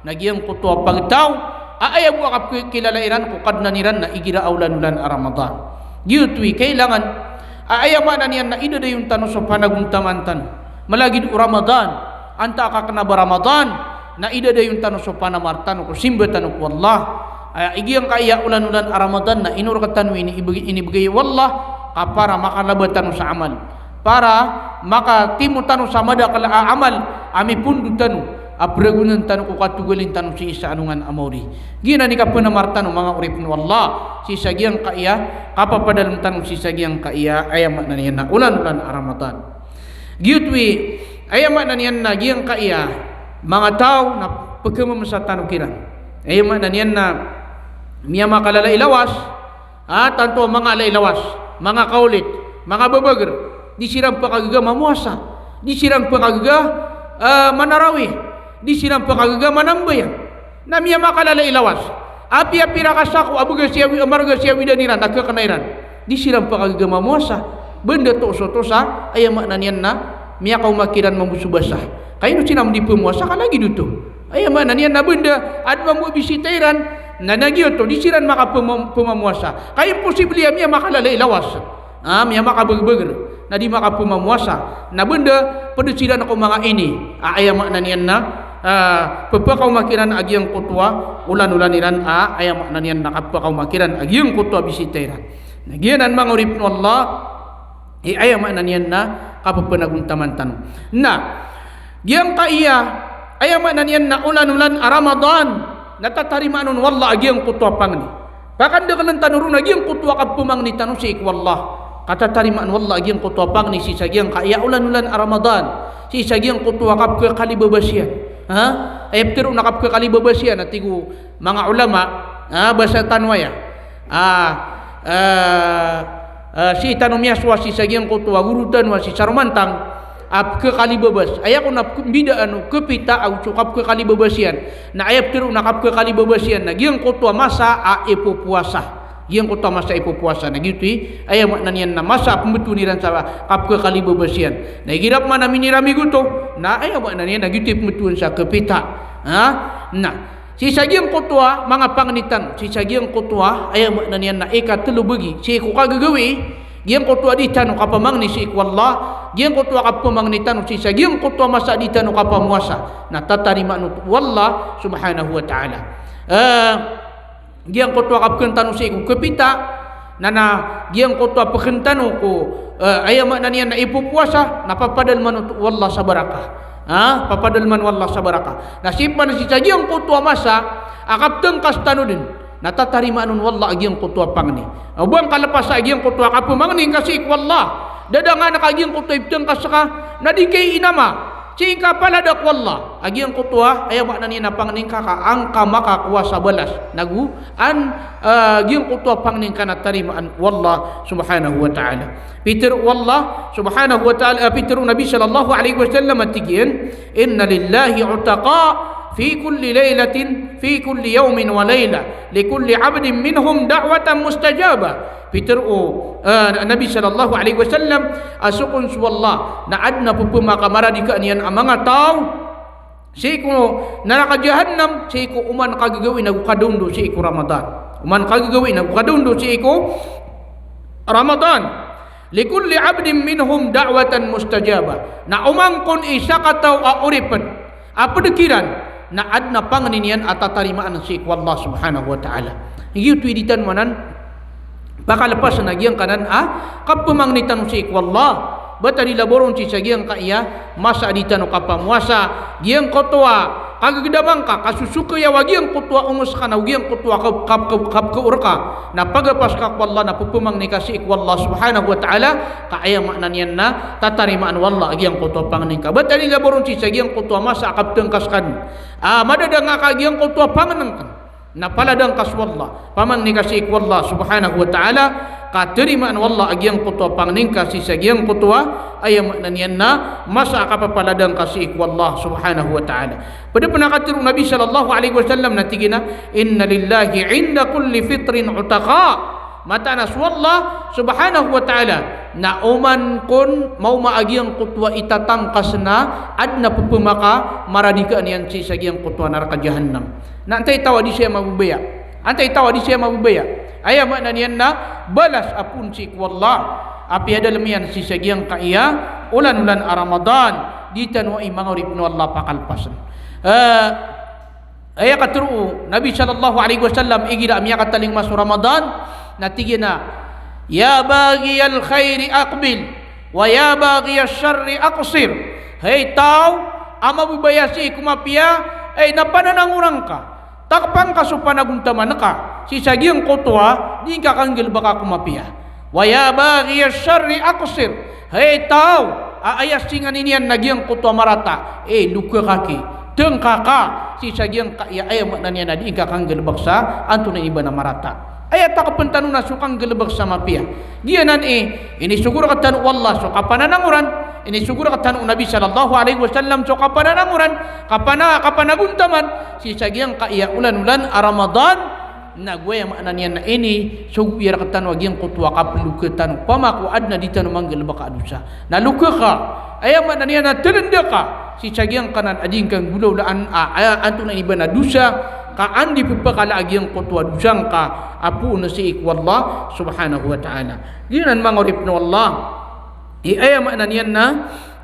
na giyangkoto a pagtaw a aya bo a kapekilala iran ko Kadnan iran na igira a olan-olan a Ramadan. Giyoto i kailangan a aya maana niyan na idadayon tano so panagontaman tano. Malagid o Ramadan, antaa ka kena a ba Ramadan, na idadayon tano so panamar tano ko simba tano ko Allah. Aya giyangkaya olan-olan a Ramadan na ino rektano ini ibeg-, inibegay o Allah ka para makalaba tano sa amal. Para makatimo tano sa madakel a amal a mipondo tano a peragonan tano ko katogalin tano sii sa alongan a maori. Giyanan i kapenamar tano manga oripen o Allah, sii sa giyangkaya kapapadalem tano sii sa giyangkaya aya maana niyan na olan-olan a Ramadan. Giyoto i aya maana niyan na giyangkaya manga taw na pekememesa tano kiran. Aya maana niyan na miyamakalala i lawas, ah, tanto manga ala i lawas, manga kaolit, manga bebeger, di siran pekagaga mamowasa, di siran pekagaga, eh, manarawih, di siran pekagaga manambayang. Na miyamakalala i lawas. Apiya pira ka sako a bega si awi-, a marega si awidan iran, a kekena iran. Di siran pekagaga mamowasa. Benda toso-tosa, aya maana niyan na miyakaoma kiran mambo so basa. Ka ino siran di pemowasa ka lagid oto. Aya maana niyan na benda aden mambo a bisita iran, na, na giyoto, di siran makapema-, pemamowasa. Ka imposible a miyamakalala i lawas. Ah, miyamakabegebeger, na di makapemamowasa. Na benda ped siran ko manga ini. Ah, aya maana niyan na, ah, pepakaoma kiran a giyangkoto a olan-olan iran, ah, aya maana niyan na kapakaoma kiran a giyangkoto a bisita iran. Na giyanan manga oripen o Allah, i aya maana niyan na kapepenagontaman tano. Na giyangkaya, aya maana niyan na olan-olan a Ramadan, na tatarimaan on o Allah a giyangkoto a pangni. Pakandakelen tano ron a giyangkoto a kapemangni tano sii ko Allah. Ka tatarimaan o Allah a giyangkoto a pangni sii sa giyangkaya olan-olan a Ramadan. Sii sa giyangkoto a kapekaliba ba siyan. Ha? Aya petero na kapekaliba ba siyan, a tig o manga ulama, ah, basa tano aya. Ah, ah, ah, sii tano miyasowa sii sa giyangkoto a goro tano a si Saromantang, a pekekaliba ba siyan. Aya kon a peke-, mbidaan o kepita ago so kapekekaliba ba siyan. Na aya petero na kapekekaliba ba siyan na giyangkoto a masa a ipopowasa. Giyangkoto a masa a ipopowasa. Na giyoto i, aya maana niyan na masa a pembetowan iran sa kapekekaliba ba siyan. Na igira pman a miniramig oto, na aya maana niyan na giyoto i pembetowan sa kepita. Ha? Na sii sa giyangkoto a manga pangni tano, sii sa giyangkoto a, aya maana niyan na ikatelo bagi sii ko kagagawii, giyangkoto a di tano kapamangni sii ko Allah, giyangkoto a kapamangni tano sii sa giyangkoto a masa a di tano kapamowasa, na tatarimaan oto o Allah subhanahu wa ta'ala. Eh, giyangkoto a kapkn tano sii ko kapita, na, na giyangkoto a pkn tano ko, eh, aya maana niyan na ipopowasa, na papadalman oto o Allah sa barakah. Ha? Papadalman o Allah sa barakah. Na sii pman sii sa giyangkoto a masa a kaptngkas tano dn, na tatarimaan on o Allah a giyangkoto a pangni. O ba ngka lpasa a giyangkoto a kapmangni ngka sii ko Allah, da dn a ngka a giyangkoto a iptngkas ka, na di ngka inama. Sii ngka palada ko Allah a giyangkoto a, aya maana niyan na pangni ngka ka an ka makakowa sa balas. Nago an, eh, giyangkoto a pangni ngka na tarimaan o Allah subhanahu wa ta'ala. Pitharo o Allah subhanahu wa ta'ala, eh, pitharo o Nabi sallallahu alaihi wasallam a tig iyan, "Inna lillahi utaqaa fi kulli lailatin, fi kulli yawmin wa laila, li kulli abdin minhum da'watan mustajaba." Pitharo o, eh, Nabi sallallahu alaihi wasallam a so kon so Allah na adn a pphamakamaradikaan iyan a manga taw sii ko naraka jahannam, sii ko oman kagagawii nago kadaondo sii ko Ramadan. Oman kagagawii nago kadaondo sii ko Ramadan. "Li kulli abdin minhum da'watan mustajaba." Na oman kon i sakataw a oripn a pd kiran, na adn a pangni niyan a tatarimaan sii ko Allah subhanahu wa ta'ala. Giyoto i di tano anan pakalpasn a giyangkanan a kapmangni tano sii ko Allah. Ba ta di laboron sii sa giyangkaya masa a di tano kapamowasa, giyangkoto a kagagdama ngka, kasosokaya o giyangkoto a ongs ka na o giyangkoto a kap-, kap-, kap-, kapkaor ka, na pagapas ka ko Allah, na pphamangni ka sii ko Allah subhanahu wa ta'ala, ka aya maana niyan na tatarimaan o Allah a giyangkoto a pangni ngka. Ba ta di laboron sii sa giyangkoto a masa a kaptngkas ka dn, a madadanga ka a giyangkoto a pangni ngka, na palada ngka so Allah, pamangni ka sii ko Allah subhanahu wa ta'ala, ka tarimaan o Allah a giyangkoto a pangni ngka sii sa giyangkoto a, aya maana niyan na masa a kapapalada ngka sii ko Allah subhanahu wa ta'ala. Pd pn a katharo o Nabi sallallahu alaihi wasallam na tig iyan a, "Inna lillahi inda kulli fitrin utaqaa." Mataan a so Allah subhanahu wa ta'ala na oman kon maoma a giyangkoto a itatangkas na adn a pphamakamaradikaan iyan sii sa giyangkoto a naraka jahannam. Na antaa i taw a di saya mababaya? Antaa i taw a di saya mababaya? Aya maana niyan na balas a poon sii ko Allah a piyadalm iyan sii sa giyangkaya olan-olan a Ramadan. Di tano i manga oripn o Allah pakalpasn. Eh, aya katharo o Nabi sallallahu alaihi wasallam igira a miyakatalingoma so Ramadan, na tig iyan a, "Ya baghiyal khairi aqbil, wa ya baghiyash sharri aqsir." Hay taw a mababaya sii ko mapiya, ay na pananangoran ka, takpan ka so panagontaman ka sii sa giyangkoto a di ngka kanggalbka ko mapiya. "Wa ya baghiyash sharri aqsir." Hay taw a aya singanin iyan na giyangkoto a marata, eh, loka ka ki, tngka ka sii sa giyangkaya, aya maana niyan na di ngka kanggalbk sa antonaa i ba na marata. Aya takpn tano na so kanggalbk sa mapiya. Giyanan i, inisogo rktano o Allah so kapananangoran, inisogo rktano o Nabi sallallahu alaihi wasallam so kapananangoran, kapana-, kapanagontaman sii sa giyangkaya olan-olan a Ramadan. Na go aya maana niyan na inisogo iyan rktano a giyangkoto a kaploka tano, opama ko adn a di tano manggalbk a dosa. Na loka ka, aya maana niyan na tlnda ka sii sa giyangkanan a di ngka nggolawlaan a, a, antonaa i ba na dosa, ka an di pphakala a giyangkoto a dosa ngka a poon sii ko Allah subhanahu wa ta'ala. Giyanan manga oripn o Allah i aya maana niyan na,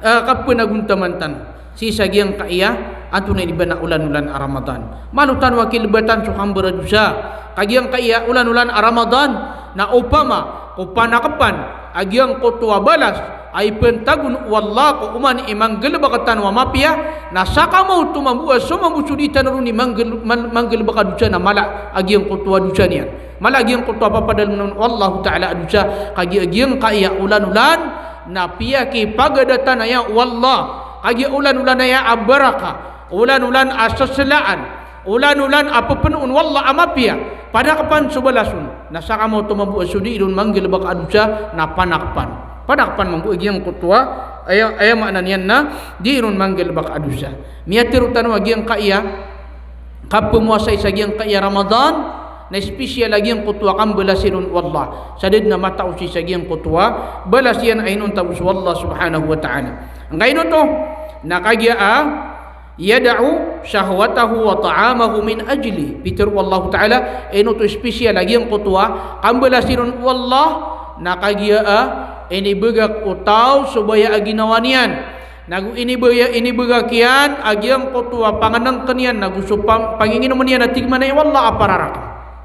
eh, kapanagontaman tano sii sa giyangkaya antonaa i ba na olan-olan a Ramadan. Malo tano a kilbatan so kambaradosa ka giyangkaya olan-olan a Ramadan, na opama ko panakpan a giyangkoto a balas a ipntagon o Allah ko oman i manggalbk tano a mapiya, na sakamaoto mambo a so mambo so di tano ron i manggal-, man-, manggalbk a dosa na mala a giyangkoto a dosa niyan. Mala a giyangkoto a papadalmn o Allahu ta'ala a dosa, ka giya giyangkaya olan-olan na piyakipagadatan aya o Allah, ka giya olan-olan aya a baraka, olan-olan a saslaan, olan-olan a ppnoon o Allah a mapiya, panakpan so balas on. Na sakamaoto mambo a so di ron manggalbk a dosa na panakpan. Panakpan mambo a giyangkoto a, aya, aya maana niyan na di ron manggalbk a dosa. Miyatharo tano a giyangkaya kapmowasa sii sa giyangkaya Ramadan, na special a giyangkoto a kambalasi ron o Allah. Sa da dn a matao sii sa giyangkoto a balas iyan a inonta bo so Allah subhanahu wa ta'ala. Angkaino oto? Na kagiya a, "Yada'u shahwatahu wa ta'amahu min ajli." Pitharo o Allahu ta'ala, ino oto special a giyangkoto a kambalasi ron o Allah Na kagiya a inibagak o taw so baya a ginawa niyan. Nago inibaya, inibagak iyan a giyangkoto a pangnngkn iyan, nago so pam-, panginginoman iyan a tig man a o Allah a para rakn.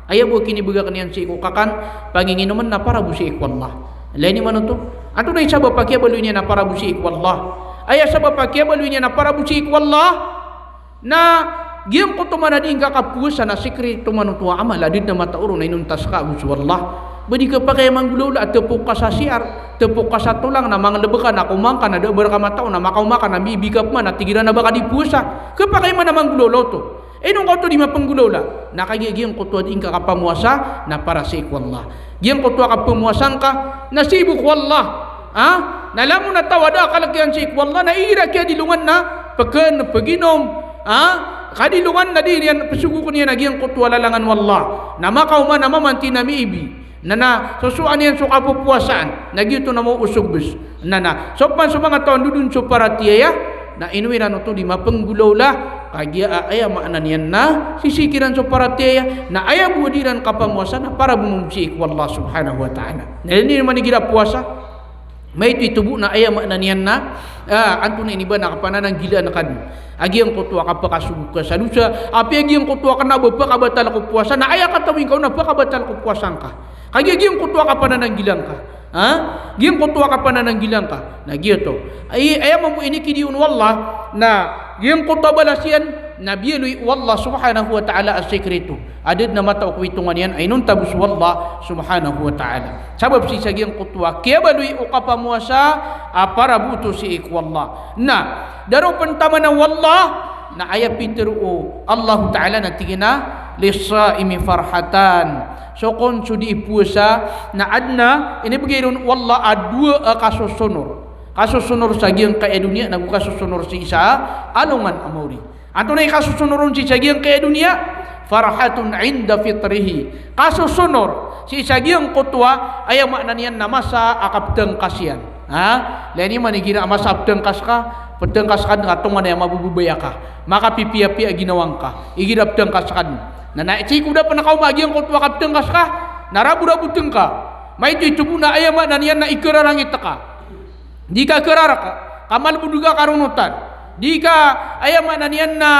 Aya bo a kinibagakn iyan sii ko kakan, panginginomn na para bo sii ko Allah. Lagid iman oto. Antonaa i sabap a kiyabaloy niyan a para bo sii ko Allah? Aya sabap a kiyabaloy niyan a para bo sii ko Allah? Na giyangkoto man a dii ngka kapowasa na sikreto man oto a amal a da dn a matao ron a inonta ska ago so Allah. Ba di ka pakay a manggolawla a tpok ka sa C R, tpok ka sa tolang na manglb ka na kaoma ngka na da a ba rka matao na makaoma ka na miibi ka pman na tig iran a ba ka di powasa. Kapakay man a manggolawla oto. Ino ngka oto di mapanggolawla? Na kagiya giyangkoto a dii ngka kapamowasa na para sii ko Allah. Giyangkoto a kapamowasa ngka na sii bo ko Allah. Ha? Na langon a taw a da a kalk iyan sii ko Allah, na igira kiyadilongan na pkn, pginom, ha? Kadilongan na di niyan psogokn iyan a giyangkoto a lalangan o Allah. Na makaoma na mamanti na miibi. Na, na sosoan iyan so kapopowasaan. Na giyoto na maoosog bs. Na, na so pman so manga taw a ndodon so paratiyaya, na ino iran oto di mapanggolawla, kagiya a aya maana niyan na sisii kiran so paratiyaya, na aya bo a dii iran kapamowasa na para bo mambo sii ko Allah subhanahu wa ta'ala. Na ino man igira powasa, maito i tobo na aya maana niyan na, ah, antonaa ini ba na kapanananggilaan ka dn a giyangkoto a kapakasogok ka sa dosa, apiya giyangkoto a kna ba pakabatal ko powasa, na aya katawi ngka on na pakabatal ko powasa ngka. Kagiya giyangkoto a kapanananggilaan ka. Ha? Giyangkoto a kapanananggilaan ka. Na giyoto. Ay, aya mambo inikidiya on o Allah, na giyangkoto a balas iyan, na biyaloy o Allah subhanahu wa ta'ala a sikreto a da dn a matao ko itongan iyan a inonta bo so Allah subhanahu wa ta'ala. Sabap sii sa giyangkoto a kiyabaloy o kapamowasa a para bo oto sii ko Allah. Na, da roo pn taman o Allah, na aya pitharo o Allahu ta'ala na tig iyan a, "Lis-sa'imi farhatan." So kon so dii powasa, na adn a inibgay ron o Allah a dowa a kasosonor. Kasosonor sa giyangkai a doniya, nago kasosonor sii sa alongan a maori. Antonaa i kasosonor on sii sa giyangkai a doniya? Farhatun inda fitrihi. Kasosonor sii sa giyangkoto a, aya maana niyan na masa a kaptangkas iyan. Ha? Lagid iman igira a masa a ptangkas ka, ptangkas ka dn ka tonganay a mababaya ka. Makapipiyapiya a ginawa ngka igira ptangkas ka dn. Na, na sii ko da pn kaoma a giyangkoto a kaptangkas ka, na raborabotn ka. Maito i tobo na aya maana niyan na ikararangit ka. Di ka kararaka, ka malbod ka karonotan. Di ka, aya maana niyan na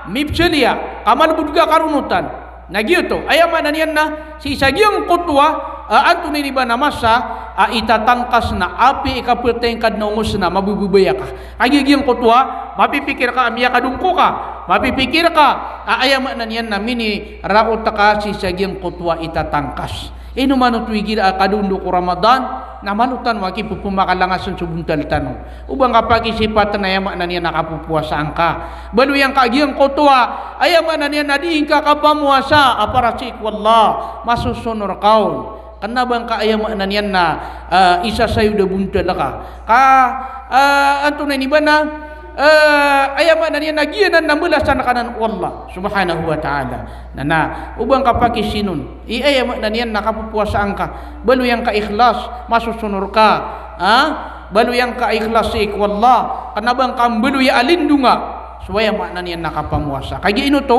mipsaliya, ka malbod ka karonotan. Na giyoto, aya maana niyan na sii sa giyangkoto a, ah, antonaa ini ba na masa a itatangkas na apiya i kapatay ngka dn a ongos na mababaya ka. Kagiya giyangkoto a mapipikir ka a miyakadongko ka, mapipikir ka a, aya maana niyan na miniraot ka sii sa giyangkoto a itatangkas. Ino man oto igira a kadondo ko Ramadan, na malo tano a kipphamakalangasa so bontal tano. O ba ngka pakisipatn a aya maana niyan na kapopowasa ngka. Baloy angka a giyangkoto a, aya maana niyan na dii ngka kapamowasa a para sii ko Allah, masosonor ka on. Kna ba ngka aya maana niyan na, ah, isa sa iyo da bontal ka. Ka, ah, antonaa ini ba na, ah, aya maana niyan na giyanan na mbalasan ka nan o Allah subhanahu wa ta'ala. Na, na, o ba ngka pakisinon i aya maana niyan na kapopowasa ngka, baloy angka ikhlas, masosonor ka, ha? Baloy angka ikhlas sii ko Allah, kna ba ngka mbaloy a lindonga so aya maana niyan na kapamowasa. Kagiya ino oto,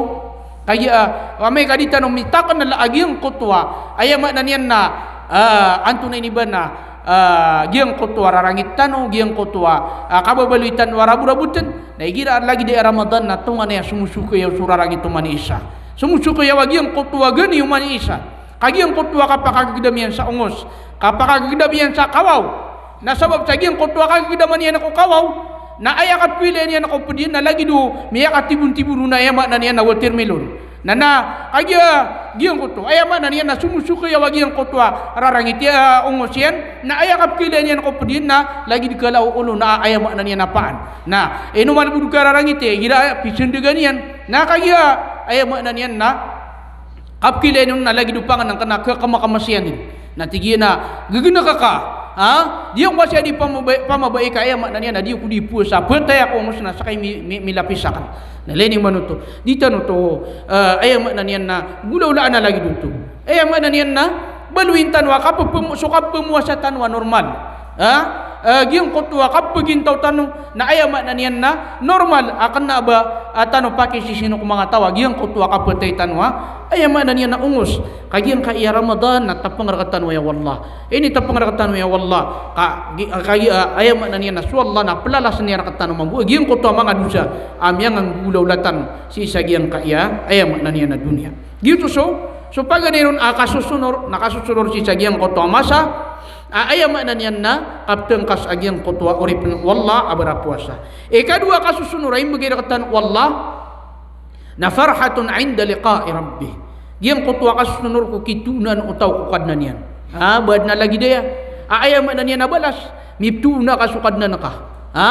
kagiya, ah, amay ka di tano mitaknal a giyangkoto a, aya maana niyan na, ah, antonaa ini ba na, ah, giyangkoto a rarangit tano, giyangkoto a, ah, kababaloy tano a raborabotn, na igira lagid i Ramadan na tonganay a somosokayaw so rarangit o mani isa. Somosokayaw a giyangkoto a gani o mani isa. Ka giyangkoto a kapakagagdam iyan sa ongos, kapakagagdam iyan sa kawaw. Na sabap sa giyangkoto a kagagdaman iyan ko kawaw, na aya kapkhailay niyan ko pd iyan na lagid o miyakatibontiboron a, aya maana niyan na watermelon. Na, na, kagiya giyangkoto, aya maana niyan na somosokayaw a giyangkoto a rarangit iyan, ongos iyan, na aya kapkhailay niyan ko pd iyan na lagid kala o olo na, aya maana niyan na paan. Na ino malbod ka rarangit iyan, igira a pisndagan iyan. Na kagiya, aya maana niyan na kapkhailay niyan na lagid o pangnngkn a khakamakamas iyan dn. Na tig iyan a ggn ka ka. Ha? Di ako kasi a di pamaba-, pamabaya ka, aya maana niyan na di ako di powasa. Phataya ko ongos na ska i mi-, mi-, milapis akn. Na lagid iman oto. Di tano oto, eh, aya maana niyan na golawlaan a lagid oto. Aya maana niyan na baloyin tano a kappham-, so kapphowasa tano a normal. Ha? a, giyangkoto a kapagintaw tano, na aya maana niyan na normal a kena a ba, a, tano pakisisino ko manga taw a giyangkoto a kapatay tano a, aya maana niyan na ongos. Ka giyangkaya Ramadan na tapeng rektano, ya Allah. Initapeng rektano, ya Allah. Ka, gi-, ka gi-, a, aya maana niyan na so Allah na pelalasen iyan rektano mambo a giyangkoto a manga dosa a miyanganggolawla tano sii sa giyangkaya, aya maana niyan na doniya. Giyoto so, so paganay ron a kasosonor, na kasosonor sii sa giyangkoto a masa, a, aya maana niyan na kapetengkas a giyangkoto a oripen o Allah a berapowasa. Ikadowa a kasosonor a imbegay rektano o Allah, na farhatun inda liqa'i rabbih. Giyangkoto a kasosonor ko kitoonaan o taw ko Kadnan iyan. Ha, ba aden a lagid aya. A, aya maana niyan na balas, miptoona ka so Kadnan ka. Ha?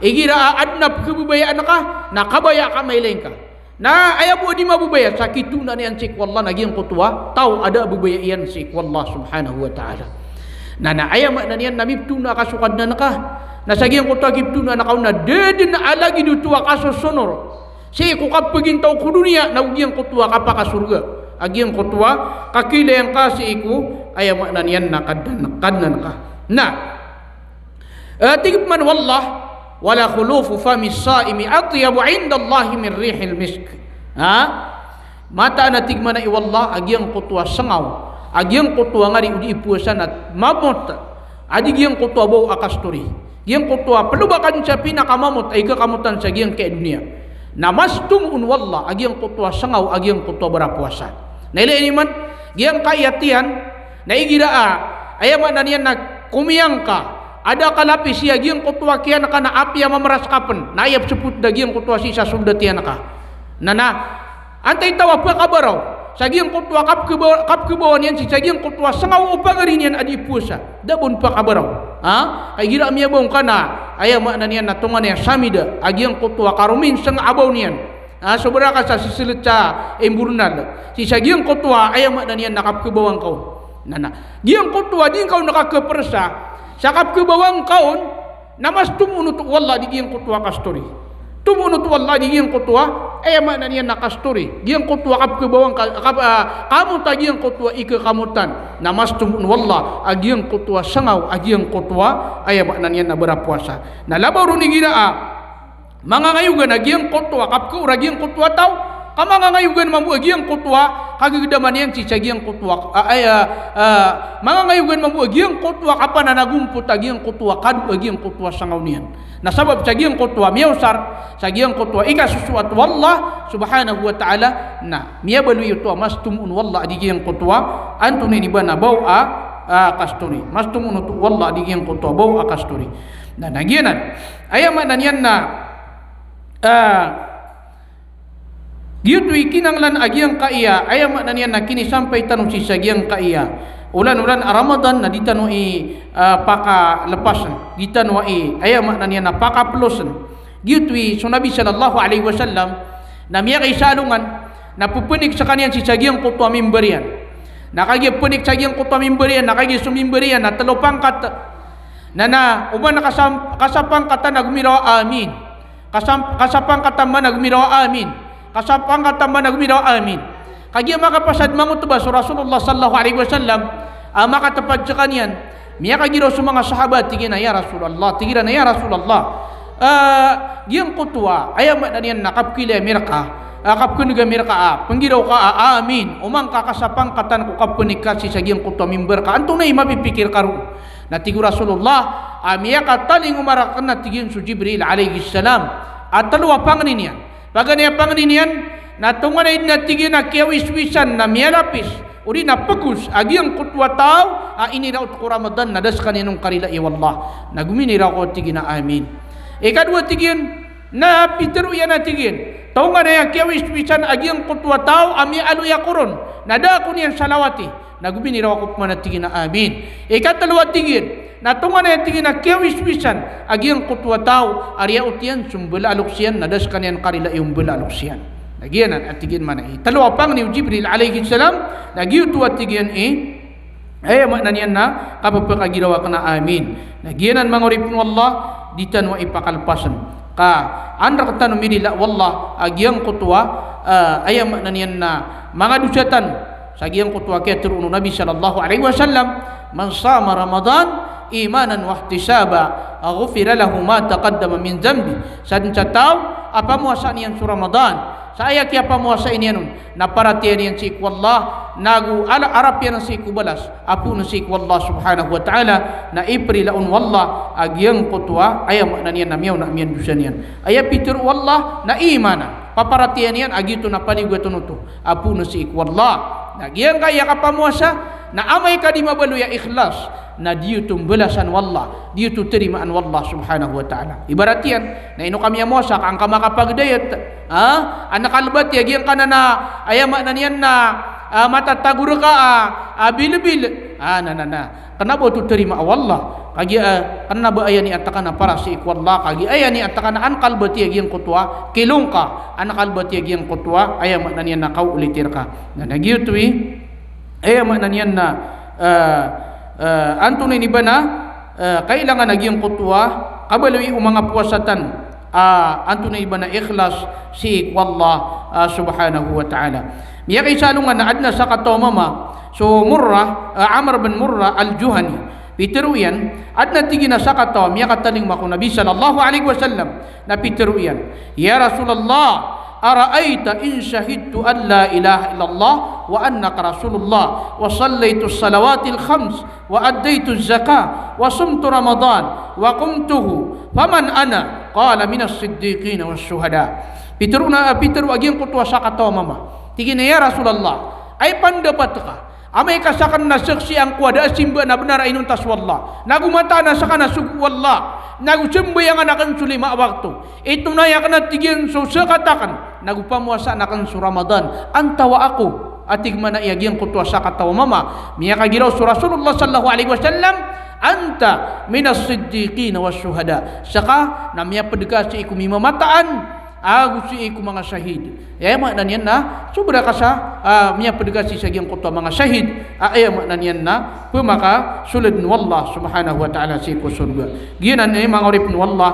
Igira a aden a pekebabayaan ka, na kabaya ka mailay ngka. Na aya bo a di mababaya sa kitoonaan iyan sii ko Allah na giyangkoto a taw a da a babaya iyan sii ko Allah subhanahu wa ta'ala. Na, na aya maana niyan na miptoona ka so Kadnan ka. Na sa giyangkoto a kiptoonaan ka on na da den a lagid oto a kasosonor sii ko kapagintaw ko doniya na go giyangkoto a kapakasorga a giyangkoto a kakiilay ngka sii ko, aya maana niyan na Kadnan, Kadnan ka. Na, Eh, tig pman o Allah, "Wala khulufu fami saimi atyabu indallahi min rihil misk." Ha? Mataan a tig mambo o Allah a giyangkoto a sengaw a giyangkoto a ngari o di ipowasa na mamot a di giyangkoto a baw a kastori. Giyangkoto a pelobakan sa pinakamamot a ikakamotan sa giyangkaya doniya. Na mas tomoon o Allah a giyangkoto a sengaw a giyangkoto a berapowasa. Na ilay niyo man, giyangkaya tiyan, na igira a, aya maana niyan na komiyang ka, a da ka lapis sii a giyangkoto a kiyan ka na apiya mameras ka pen, na aya pesepot da giyangkoto a sii sa soldat iyan ka. Na, na, antaa i taw a pakabaraw sa giyangkoto a kapkeba-, kapkebawan iyan sii sa giyangkoto a sengaw o pagari niyan a di powasa. Da bo on pakabaraw. Ha? Ka igira a miyabaw ngka na, aya maana niyan na tonganay a samida a giyangkoto a karominseng a baw niyan. Ah, sobra ka sa seselet sa imbornal. Sii sa giyangkoto a, aya maana niyan na kapkebawan ka on. Na, na. Giyangkoto a di ngka on kakeperesa sa kapkebawan ka on, na mas tomoon oto o Allah di giyangkoto a kastori. Tomoon oto o Allah di giyangkoto a, aya maana niyan na kastori. Giyangkoto a kapkebawan ka, kap-, ah, kamot a giyangkoto a ikakamotan. Na mas tomoon o Allah a giyangkoto a sengaw a giyangkoto a, aya maana niyan na berapowasa. Na labaw ron igira a mangangayogan a giyangkoto a kapkeor a giyangkoto a taw, ka mangangayogan mambo a giyangkoto a kagegdaman iyan sii sa giyangkoto a, a, ay, a, a, mangangayogan mambo a giyangkoto a kapananagompot a giyangkoto a kado a giyangkoto a sengaw niyan. Na sabap sa giyangkoto a miyaosar sa giyangkoto a ikasosoat o Allah subhanahu wa ta'ala, na miyabaloy oto a mas tomoon o Allah a di giyangkoto a antonaa ini ba na baw a, a, kastori. Mas tomoon oto o Allah a di giyangkoto a baw a kastori. Na, na giyanan. Aya maana niyan na, ah, giyoto i kinanglan a giyangkaya, aya maana niyan na kinisampay tano sii sa giyangkaya olan-olan a Ramadan na di tano i, ah, pakalepasen, di tano i, aya maana niyan na pakapelosen. Giyoto i so Nabi sallallahu alaihi wasallam na miyakaisa a alongan na pepenik sekaniyan sii sa giyangkoto a mimbar iyan. Na kagiya penik sa giyangkoto a mimbar iyan, na kagiya so mimbar iyan na telo pangkat. Na, na oman kasam-, kasapangkatan a gomiraw a amin. Kasam-, kasapangkatan man a gomiraw a amin. Kasapangkatan man a gomiraw a amin. Kagiya makapasad mangotba so Rasulullah sallallahu alaihi wasallam, a, makatepad sekaniyan. Miyakagiraw so manga sahabat, tig iran a, "Ya Rasulullah," tig iran a, "Ya Rasulullah, a, giyangkoto a, aya maana niyan na kapkilay ami reka, a, kapkeneg ami reka, a, penggiraw ka a amin, oman ka kasapangkatan ko kapenik ka sii sa giyangkoto a mimbar ka, antonaa i mapipikir ka ron?" Na tig o Rasulullah a miyakatalingoma raken a tig iyan so Jibril alayhis salam a telo a pangni niyan. Paganay a pangni niyan na tonganay den a tig iyan a kiyawiswisan na miyalapis odi na pegos a giyangkoto a taw a iniraot ko Ramadan na da sekaniyan on karilai o Allah. Na gominiraw ako, tig iyan a amin. Ikadowa, tig iyan, na pitero iyan a tig iyan, tonganay a kiyawiswisan a giyangkoto a taw a miyaaloy ako ron na da ako niyan salawati. Na gominiraw ako pman a tig iyan a amin. Ikatelo a tig iyan, na tonganay a tig iyan a kiyawiswisan a giyangkoto a taw a riyaot iyan so mbala a loks iyan na da sekaniyan karilai o mbala a loks iyan. Na giyanan a tig iyan maana i telo a pangni o Jibril alayhis salam, na giyoto a tig iyan i, aya maana niyan na kapepakagiraw aken a amin. Na giyanan manga oripen o Allah, di tano a ipakalepasen. Ka an rektano mirila o Allah a giyangkoto a, a, aya maana niyan na manga dosa tano sa giyangkoto a kiyatero o Nabi sallallahu alaihi wasallam, "Man sama Ramadan imanan wahtisaba, ghufira lahu ma taqaddama min dhanbi. Sadn sa taw a pamowasaan iyan so Ramadan, sa aya kiyapamowasai niyan on na paratiyayaan iyan sii ko Allah, nago ala, arap iyan sii ko balas a poon sii ko Allah subhanahu wa ta'ala, na iprila on o Allah a giyangkoto a, aya maana niyan na miyaona a miyandosa niyan. Aya pitharo o Allah na imanan, paparatiyayaan iyan a giyoto na paliyogat on oto a poon sii ko Allah. Na giyangkaya kapamowasa, na amay ka di mabaloy a ikhlas, na di oto mbalasan o Allah, di oto tarimaan o Allah subhanahu wa ta'ala. Ibarat iyan, na ino ka miyamowasa ka an ka makapagdayet, ha? An kalbati a giyangkanan a, aya maana niyan na, ah, matatago rka a, ah, bilbil. Ah, na, na, na. Kna ba oto tarimaa o Allah. Kagiya, ah, kna ba aya niyat ka na para sii ko Allah. Kagiya aya niyat ka na an kalbati a giyangkoto a kilong ka. An kalbati a giyangkoto a, aya maana niyan na kaoliti rka. Na, na giyoto i, aya maana niyan na, ah, ah, antonaa ini ba na, ah, kailangan a giyangkoto a kabaloy o manga powasa tano a, antonaa ini ba na ikhlas sii ko Allah, ah, subhanahu wa ta'ala. Miyakaisa alongan na adn a sakataw a mama, so Murrah, ah, Amr bin Murrah al-Juhani. Pitharo iyan, adn a tig iyan a sakataw a miyakatalingoma ko Nabi sallallahu alaihi wasallam, na pitharo iyan, "Ya Rasulullah, ara'aita in shahidtu an la ilaha illallah wa annaka Rasulullah, wa sallaitu salawatil khams, wa addaitu zakah, wa sumtu Ramadan, wa qumtuhu, faman ana?" Qala, "Minas siddiqina was shuhada." Pitharo na, pitharo a giyangkoto a sakataw a mama. Tig iyan a, "Ya Rasulullah, ay pandapat ka amay ka sakn na saksian ko a da a simba na bnar a inonta so Allah, nago mataan a skaniyan na sogo o Allah, nago sambayangan akn so lima a wakto, itonay akn a tig iyan so zakat akn, nago pamowasaan akn so Ramadan, antawaa ako?" A tig mambo a giyangkoto a sakataw a mama, miyakagiraw so Rasulullah sallallahu alaihi wasallam, "Anta minas siddiqina was shuhada." Ska na miyapd ka sii ko mimamataan ago sii ko manga shahid. Aya maana niyan na sobra ka sa, ah, miyapd ka sii sa giyangkoto a manga shahid. Ah, aya maana niyan na pmakasoldn o Allah subhanahu wa ta'ala sii ko sorga. Giyanan i manga oripn o Allah.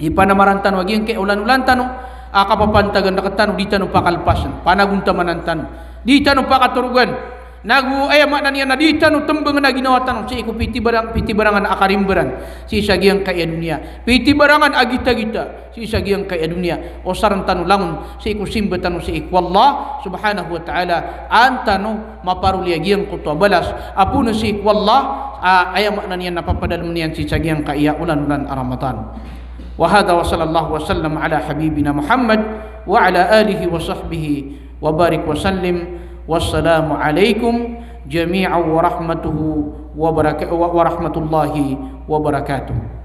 Ipanamaran tano a giyangkai a olan-olan tano a kapapantagan rktano, di tano pakalpasn, panagontamanan tano, di tano pakatorogan. Nago aya maana niyan na di tano tmbngn a ginawa tano sii ko pitibarang, pitibarangan a karimbaran sii sa giyangkai a doniya, pitibarangan a gitagita sii sa giyangkai a doniya. Osarn tano langon sii ko simba tano sii ko Allah subhanahu wa ta'ala, an tano maparoli a giyangkoto a balas a poon sii ko Allah, a, aya maana niyan na papadalmn iyan sii sa giyangkai a olan-olan a Ramadan. Wa hadha wa sallallahu wa sallam ala habibina Muhammad wa ala alihi wa sahbihi wa barik wa sallim. Wassalamu alaikum jami'an wa rahmatuhu wa baraka-, wa, wa rahmatullahi wa barakatuh.